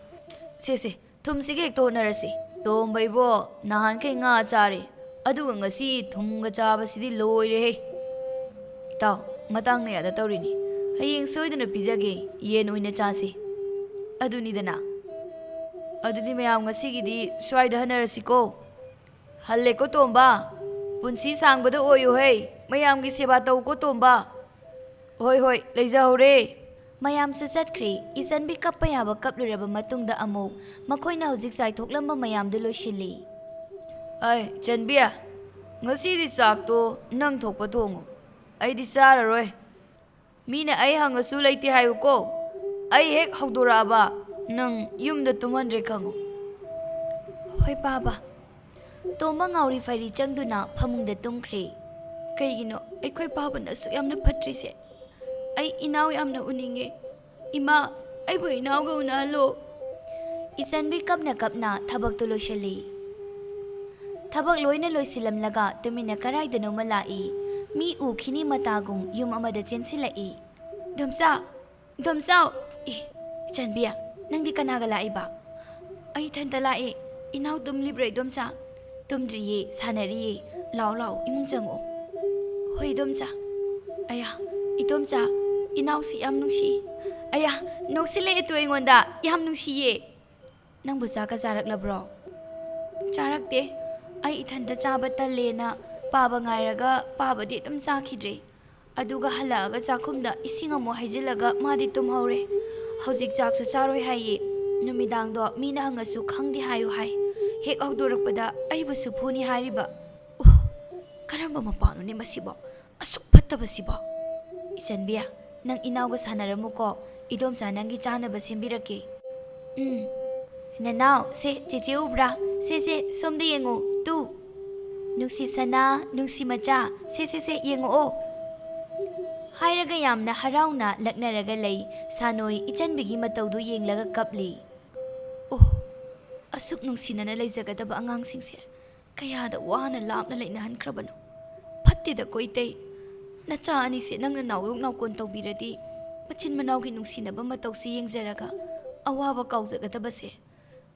ꯁꯦ, ꯁꯦ, ꯊꯨꯝꯁꯤꯒ ꯍꯦꯛꯇ ꯍꯣꯠꯅꯔꯁꯤ꯫ "ꯇꯣꯝꯕ ꯏꯕꯣ, ꯅꯍꯥꯟꯈꯩ ꯉꯥ ꯆꯥꯔꯦ, ꯑꯗꯨꯒ ꯉꯁꯤ ꯊꯨꯝꯒ ꯆꯥꯕꯁꯤꯗꯤ ꯂꯣꯏꯔꯦꯍꯦ!" "ꯏꯇꯥꯎ, ꯃꯇꯥꯡꯅ ꯌꯥꯗ ꯇꯧꯔꯤꯅꯤ꯫ ꯍꯌꯦꯡ ꯁꯣꯏꯗꯅ ꯄꯤꯖꯒꯦ, ꯌꯦꯟ ꯑꯣꯏꯅ ꯆꯥꯁꯤ꯫ ꯑꯗꯨꯅꯤꯗꯅ꯫ ꯑꯗꯨꯗꯤ ꯃꯌꯥꯝ ꯉꯁꯤꯒꯤꯗꯤ ꯁ꯭ꯋꯥꯏꯗ ꯍꯟꯅꯔꯁꯤꯀꯣ꯫ ꯍꯜꯂꯦꯀꯣ ꯇꯣꯝꯕ꯫ ꯄꯨꯟꯁꯤ ꯁꯥꯡꯕꯗ ꯑꯣꯏꯌꯨꯍꯦ꯫ ꯃꯌꯥꯝꯒꯤ ꯁꯦꯕꯥ ꯇꯧꯀꯣ ꯇꯣꯝꯕ꯫ ꯍꯣꯏ, ꯍꯣꯏ, ꯂꯩꯖꯍꯧꯔꯦ꯫" ꯃꯌꯥꯝꯁꯨ ꯆꯠꯈ꯭ꯔꯦ꯫ ꯏꯆꯟꯕꯤ ꯀꯞꯄ ꯌꯥꯕ ꯀꯞꯂꯨꯔꯕ ꯃꯇꯨꯡꯗ ꯑꯃꯨꯛ ꯃꯈꯣꯏꯅ ꯍꯧꯖꯤꯛ ꯆꯥꯏꯊꯣꯛꯂꯝꯕ ꯃꯌꯥꯝꯗꯨ ꯂꯣꯏꯁꯤꯜꯂꯤ꯫ "ꯑꯩ, ꯏꯆꯟꯕꯤ, ꯉꯁꯤꯗꯤ ꯆꯥꯛꯇꯣ ꯅꯪ ꯊꯣꯛꯄ ꯊꯣꯡꯉꯨ꯫ ꯑꯩꯗꯤ ꯆꯥꯔꯔꯣꯏ꯫ ꯃꯤꯅ ꯑꯩ ꯍꯪꯉꯁꯨ ꯂꯩꯇꯦ ꯍꯥꯏꯌꯨꯀꯣ꯫ ꯑꯩ ꯍꯦꯛ ꯍꯧꯗꯣꯔꯛꯑꯕ ꯅꯪ ꯌꯨꯝꯗ ꯇꯨꯝꯍꯟꯗ꯭ꯔꯦ ꯈꯪꯉꯨ꯫" "ꯍꯣꯏ, ꯄꯥꯕ꯫" ꯇꯣꯝꯕ ꯉꯥꯎꯔꯤ ꯐꯩꯔꯤ ꯆꯪꯗꯨꯅ ꯐꯃꯨꯡꯗ ꯇꯨꯝꯈ꯭ꯔꯦ꯫ "ꯀꯩꯒꯤꯅꯣ ꯑꯩꯈꯣꯏ ꯄꯥꯕꯅ ꯑꯁꯨꯛ ꯌꯥꯝꯅ ꯐꯠꯇ꯭ꯔꯤꯁꯦ? ꯑꯩ ꯏꯅꯥꯎ ꯌꯥꯝꯅ ꯎꯅꯤꯡꯉꯦ꯫ ꯏꯃꯥ, ꯑꯩꯕꯨ ꯏꯅꯥꯎꯒ ꯎꯅꯍꯜꯂꯣ꯫" ꯏꯆꯟꯕꯤ ꯀꯞꯅ ꯀꯞꯅ ꯊꯕꯛꯇꯨ ꯂꯣꯏꯁꯤꯜꯂꯤ꯫ ꯊꯕꯛ ꯂꯣꯏꯅ ꯂꯣꯏꯁꯤꯜꯂꯝꯂꯒ ꯇꯨꯃꯤꯟꯅ ꯀꯔꯥꯏꯗꯅꯣꯃ ꯂꯥꯛꯏ꯫ ꯃꯤ ꯎꯈꯤꯅꯤ ꯃꯇꯥꯒꯨꯝ ꯌꯨꯝ ꯑꯃꯗ ꯆꯦꯟꯁꯤꯜꯂꯛꯏ꯫ "ꯏꯗꯣꯝꯆꯥ! ꯏꯗꯣꯝꯆꯥ!" "ꯑꯦ, ꯏꯆꯟꯕꯤ, ꯅꯪꯗꯤ ꯀꯅꯥꯒ ꯂꯥꯛꯏꯕ?" "ꯑꯩ ꯏꯊꯟꯇ ꯂꯥꯛꯑꯦ꯫ ꯏꯅꯥꯎ ꯇꯨꯝꯂꯤꯕ꯭ꯔꯥ, ꯏꯗꯣꯝꯆꯥ?" "ꯇꯨꯝꯗ꯭ꯔꯤꯌꯦ, ꯁꯥꯟꯅꯔꯤꯌꯦ꯫ ꯂꯥꯛꯑꯣ, ꯂꯥꯛꯑꯣ, ꯏꯃꯨꯡ ꯆꯪꯉꯛꯑꯣ꯫" "ꯍꯣꯏ, ꯏꯗꯣꯝꯆꯥ꯫" "ꯑꯌꯥ, ꯏꯗꯣꯝꯆꯥ, ꯏꯅꯥꯎꯁꯤ ꯌꯥꯝ ꯅꯨꯡꯁꯤ꯫ ꯑꯌꯥ, ꯅꯣꯛꯁꯤꯜꯂꯛꯑꯦ ꯇꯨ ꯑꯩꯉꯣꯟꯗ꯫ ꯌꯥꯝ ꯅꯨꯡꯁꯤꯌꯦ꯫ ꯅꯪꯕꯨ ꯆꯥꯛꯀ ꯆꯥꯔꯛꯂꯕ꯭ꯔꯣ?" "ꯆꯥꯔꯛꯇꯦ꯫ ꯑꯩ ꯏꯊꯟꯇ ꯆꯥꯕ ꯇꯜꯂꯦꯅ ꯄꯥꯕ ꯉꯥꯏꯔꯒ ꯄꯥꯕꯗꯤ ꯑꯗꯨꯝ ꯆꯥꯈꯤꯗ꯭ꯔꯦ꯫ ꯑꯗꯨꯒ ꯍꯜꯂꯛꯑꯒ ꯆꯥꯛꯈꯨꯝꯗ ꯏꯁꯤꯡ ꯑꯃꯨꯛ ꯍꯩꯖꯤꯜꯂꯒ ꯃꯥꯗꯤ ꯇꯨꯝꯍꯧꯔꯦ꯫ ꯍꯧꯖꯤꯛ ꯆꯥꯛꯁꯨ ꯆꯥꯔꯣꯏ ꯍꯥꯏꯌꯦ꯫ ꯅꯨꯃꯤꯗꯥꯡꯗꯣ ꯃꯤꯅ ꯍꯪꯉꯁꯨ ꯈꯪꯗꯦ ꯍꯥꯏꯌꯨ ꯍꯥꯏ꯫ ꯍꯦꯛ ꯍꯧꯗꯣꯔꯛꯄꯗ ꯑꯩꯕꯨꯁꯨ ꯐꯨꯅꯤ ꯍꯥꯏꯔꯤꯕ꯫ ꯎꯍ, ꯀꯔꯝꯕ ꯃꯄꯥꯅꯣꯅꯦ ꯃꯁꯤꯕꯣ? ꯑꯁꯨꯛ ꯐꯠꯇꯕꯁꯤꯕꯣ?" "ꯏꯆꯟꯕꯤ, ꯅꯪ ꯏꯅꯥꯎꯒ ꯁꯥꯟꯅꯔꯝꯃꯨꯀꯣ꯫ ꯏꯗꯣꯝꯆꯥ ꯅꯪꯒꯤ ꯆꯥꯅꯕ ꯁꯦꯝꯕꯤꯔꯛꯀꯦ꯫" "ꯎꯝ꯫ ꯅꯅꯥꯎ, ꯁꯦ, ꯆꯦꯆꯦ ꯎꯕ꯭ꯔꯥ? ꯁꯦ, ꯁꯦ, ꯁꯣꯝꯗ ꯌꯦꯡꯉꯨ, ꯇꯨ꯫ ꯅꯨꯡꯁꯤ ꯁꯅꯥ, ꯅꯨꯡꯁꯤ ꯃꯆꯥ, ꯁꯦ, ꯁꯦ, ꯁꯦ, ꯌꯦꯡꯉꯛꯑꯣ꯫" ꯍꯥꯏꯔꯒ ꯌꯥꯝꯅ ꯍꯔꯥꯎꯅ ꯂꯛꯅꯔꯒ ꯂꯩ ꯁꯥꯅꯣꯏ꯫ ꯏꯆꯟꯕꯤꯒꯤ ꯃꯇꯧꯗꯨ ꯌꯦꯡꯂꯒ ꯀꯞꯂꯤ꯫ ꯑꯣ, ꯑꯁꯨꯛ ꯅꯨꯡꯁꯤꯅꯅ ꯂꯩꯖꯒꯗꯕ ꯑꯉꯥꯡꯁꯤꯡꯁꯦ ꯀꯌꯥꯗ ꯋꯥꯅ ꯂꯥꯞꯅ ꯂꯩꯅꯍꯟꯈ꯭ꯔꯕꯅꯣ꯫ ꯐꯠꯇꯦꯗꯀꯣ ꯏꯇꯩ꯫ ꯅꯆꯥ ꯑꯅꯤꯁꯦ ꯅꯪꯅ ꯅꯥꯎꯌꯣꯛ ꯅꯥꯎꯀꯣꯟ ꯇꯧꯕꯤꯔꯗꯤ, ꯃꯆꯤꯟ ꯃꯅꯥꯎꯒꯤ ꯅꯨꯡꯁꯤꯅꯕ ꯃꯇꯧꯁꯤ ꯌꯦꯡꯖꯔꯒ ꯑꯋꯥꯕ ꯀꯥꯎꯖꯒꯗꯕꯁꯦ꯫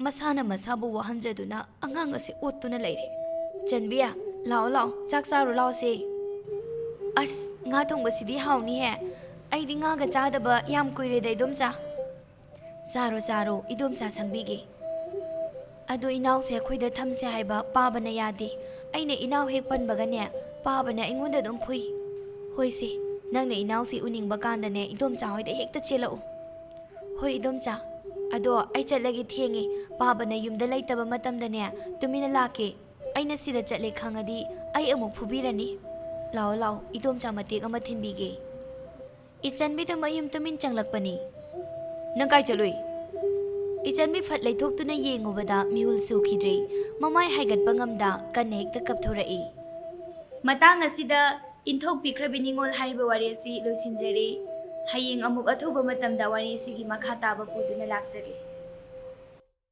ꯃꯁꯥꯅ ꯃꯁꯥꯕꯨ ꯋꯥꯍꯟꯖꯗꯨꯅ ꯑꯉꯥꯡ ꯑꯁꯤ ꯑꯣꯠꯇꯨꯅ ꯂꯩꯔꯦ꯫ "ꯆꯟꯕꯤ, ꯂꯥꯛꯑꯣ ꯂꯥꯛꯑꯣ, ꯆꯥꯛ ꯆꯥꯔꯨ ꯂꯥꯛꯑꯣꯁꯦ꯫ ꯑꯁ, ꯉꯥ ꯊꯣꯡꯕꯁꯤꯗꯤ ꯍꯥꯎꯅꯤꯍꯦ꯫ ꯑꯩꯗꯤ ꯉꯥꯒ ꯆꯥꯗꯕ ꯌꯥꯝ ꯀꯨꯏꯔꯦꯗ, ꯏꯗꯣꯝꯆꯥ꯫" "ꯆꯥꯔꯣ ꯆꯥꯔꯣ, ꯏꯗꯣꯝꯆꯥ ꯁꯪꯕꯤꯒꯦ꯫ ꯑꯗꯣ ꯏꯅꯥꯎꯁꯦ ꯑꯩꯈꯣꯏꯗ ꯊꯝꯁꯦ ꯍꯥꯏꯕ ꯄꯥꯕꯅ ꯌꯥꯗꯦ꯫ ꯑꯩꯅ ꯏꯅꯥꯎ ꯍꯦꯛ ꯄꯟꯕꯒꯅꯦ, ꯄꯥꯕꯅ ꯑꯩꯉꯣꯟꯗ ꯑꯗꯨꯝ ꯐꯨꯏ꯫" "ꯍꯣꯏꯁꯦ, ꯅꯪꯅ ꯏꯅꯥꯎꯁꯤ ꯎꯅꯤꯡꯕ ꯀꯥꯟꯗꯅꯦ, ꯏꯗꯣꯝꯆꯥ ꯍꯣꯏꯗ ꯍꯦꯛꯇ ꯆꯦꯜꯂꯛꯎ꯫" "ꯍꯣꯏ ꯏꯗꯣꯝꯆꯥ, ꯑꯗꯣ ꯑꯩ ꯆꯠꯂꯒꯦ, ꯊꯦꯡꯉꯦ꯫ ꯄꯥꯕꯅ ꯌꯨꯝꯗ ꯂꯩꯇꯕ ꯃꯇꯝꯗꯅꯦ, ꯇꯨꯃꯤꯟꯅ ꯂꯥꯛꯀꯦ꯫ ꯑꯩꯅ ꯁꯤꯗ ꯆꯠꯂꯦ ꯈꯪꯉꯗꯤ ꯑꯩ ꯑꯃꯨꯛ ꯐꯨꯕꯤꯔꯅꯤ꯫ ꯂꯥꯛꯑꯣ ꯂꯥꯛꯑꯣ, ꯏꯗꯣꯝꯆꯥ ꯃꯇꯦꯛ ꯑꯃ ꯊꯤꯟꯕꯤꯒꯦ꯫" ꯏꯆꯟꯕꯤꯗꯨ ꯃꯌꯨꯝ ꯇꯨꯃꯤꯟ ꯆꯪꯂꯛꯄꯅꯤ꯫ "ꯅꯪ ꯀꯥꯏ ꯆꯠꯂꯨꯏ?" ꯏꯆꯟꯕꯤ ꯐꯠ ꯂꯩꯊꯣꯛꯇꯨꯅ ꯌꯦꯡꯉꯨꯕꯗ ꯃꯤꯍꯨꯜ ꯁꯨꯈꯤꯗ꯭ꯔꯦ꯫ ꯃꯃꯥꯏ ꯍꯥꯏꯒꯠꯄ ꯉꯝꯗ ꯀꯟꯅ ꯍꯦꯛꯇ ꯀꯞꯊꯣꯔꯛꯏ꯫ ꯃꯇꯥꯡ ꯑꯁꯤꯗ ꯏꯟꯊꯣꯛꯄꯤꯈ꯭ꯔꯕꯤ ꯅꯤꯉꯣꯜ ꯍꯥꯏꯔꯤꯕ ꯋꯥꯔꯤ ꯑꯁꯤ ꯂꯣꯏꯁꯤꯟꯖꯔꯦ꯫ ꯍꯌꯦꯡ ꯑꯃꯨꯛ ꯑꯊꯨꯕ ꯃꯇꯝꯗ ꯋꯥꯔꯤ ꯑꯁꯤꯒꯤ ꯃꯈꯥ ꯇꯥꯕ ꯄꯨꯗꯨꯅ ꯂꯥꯛꯆꯒꯦ꯫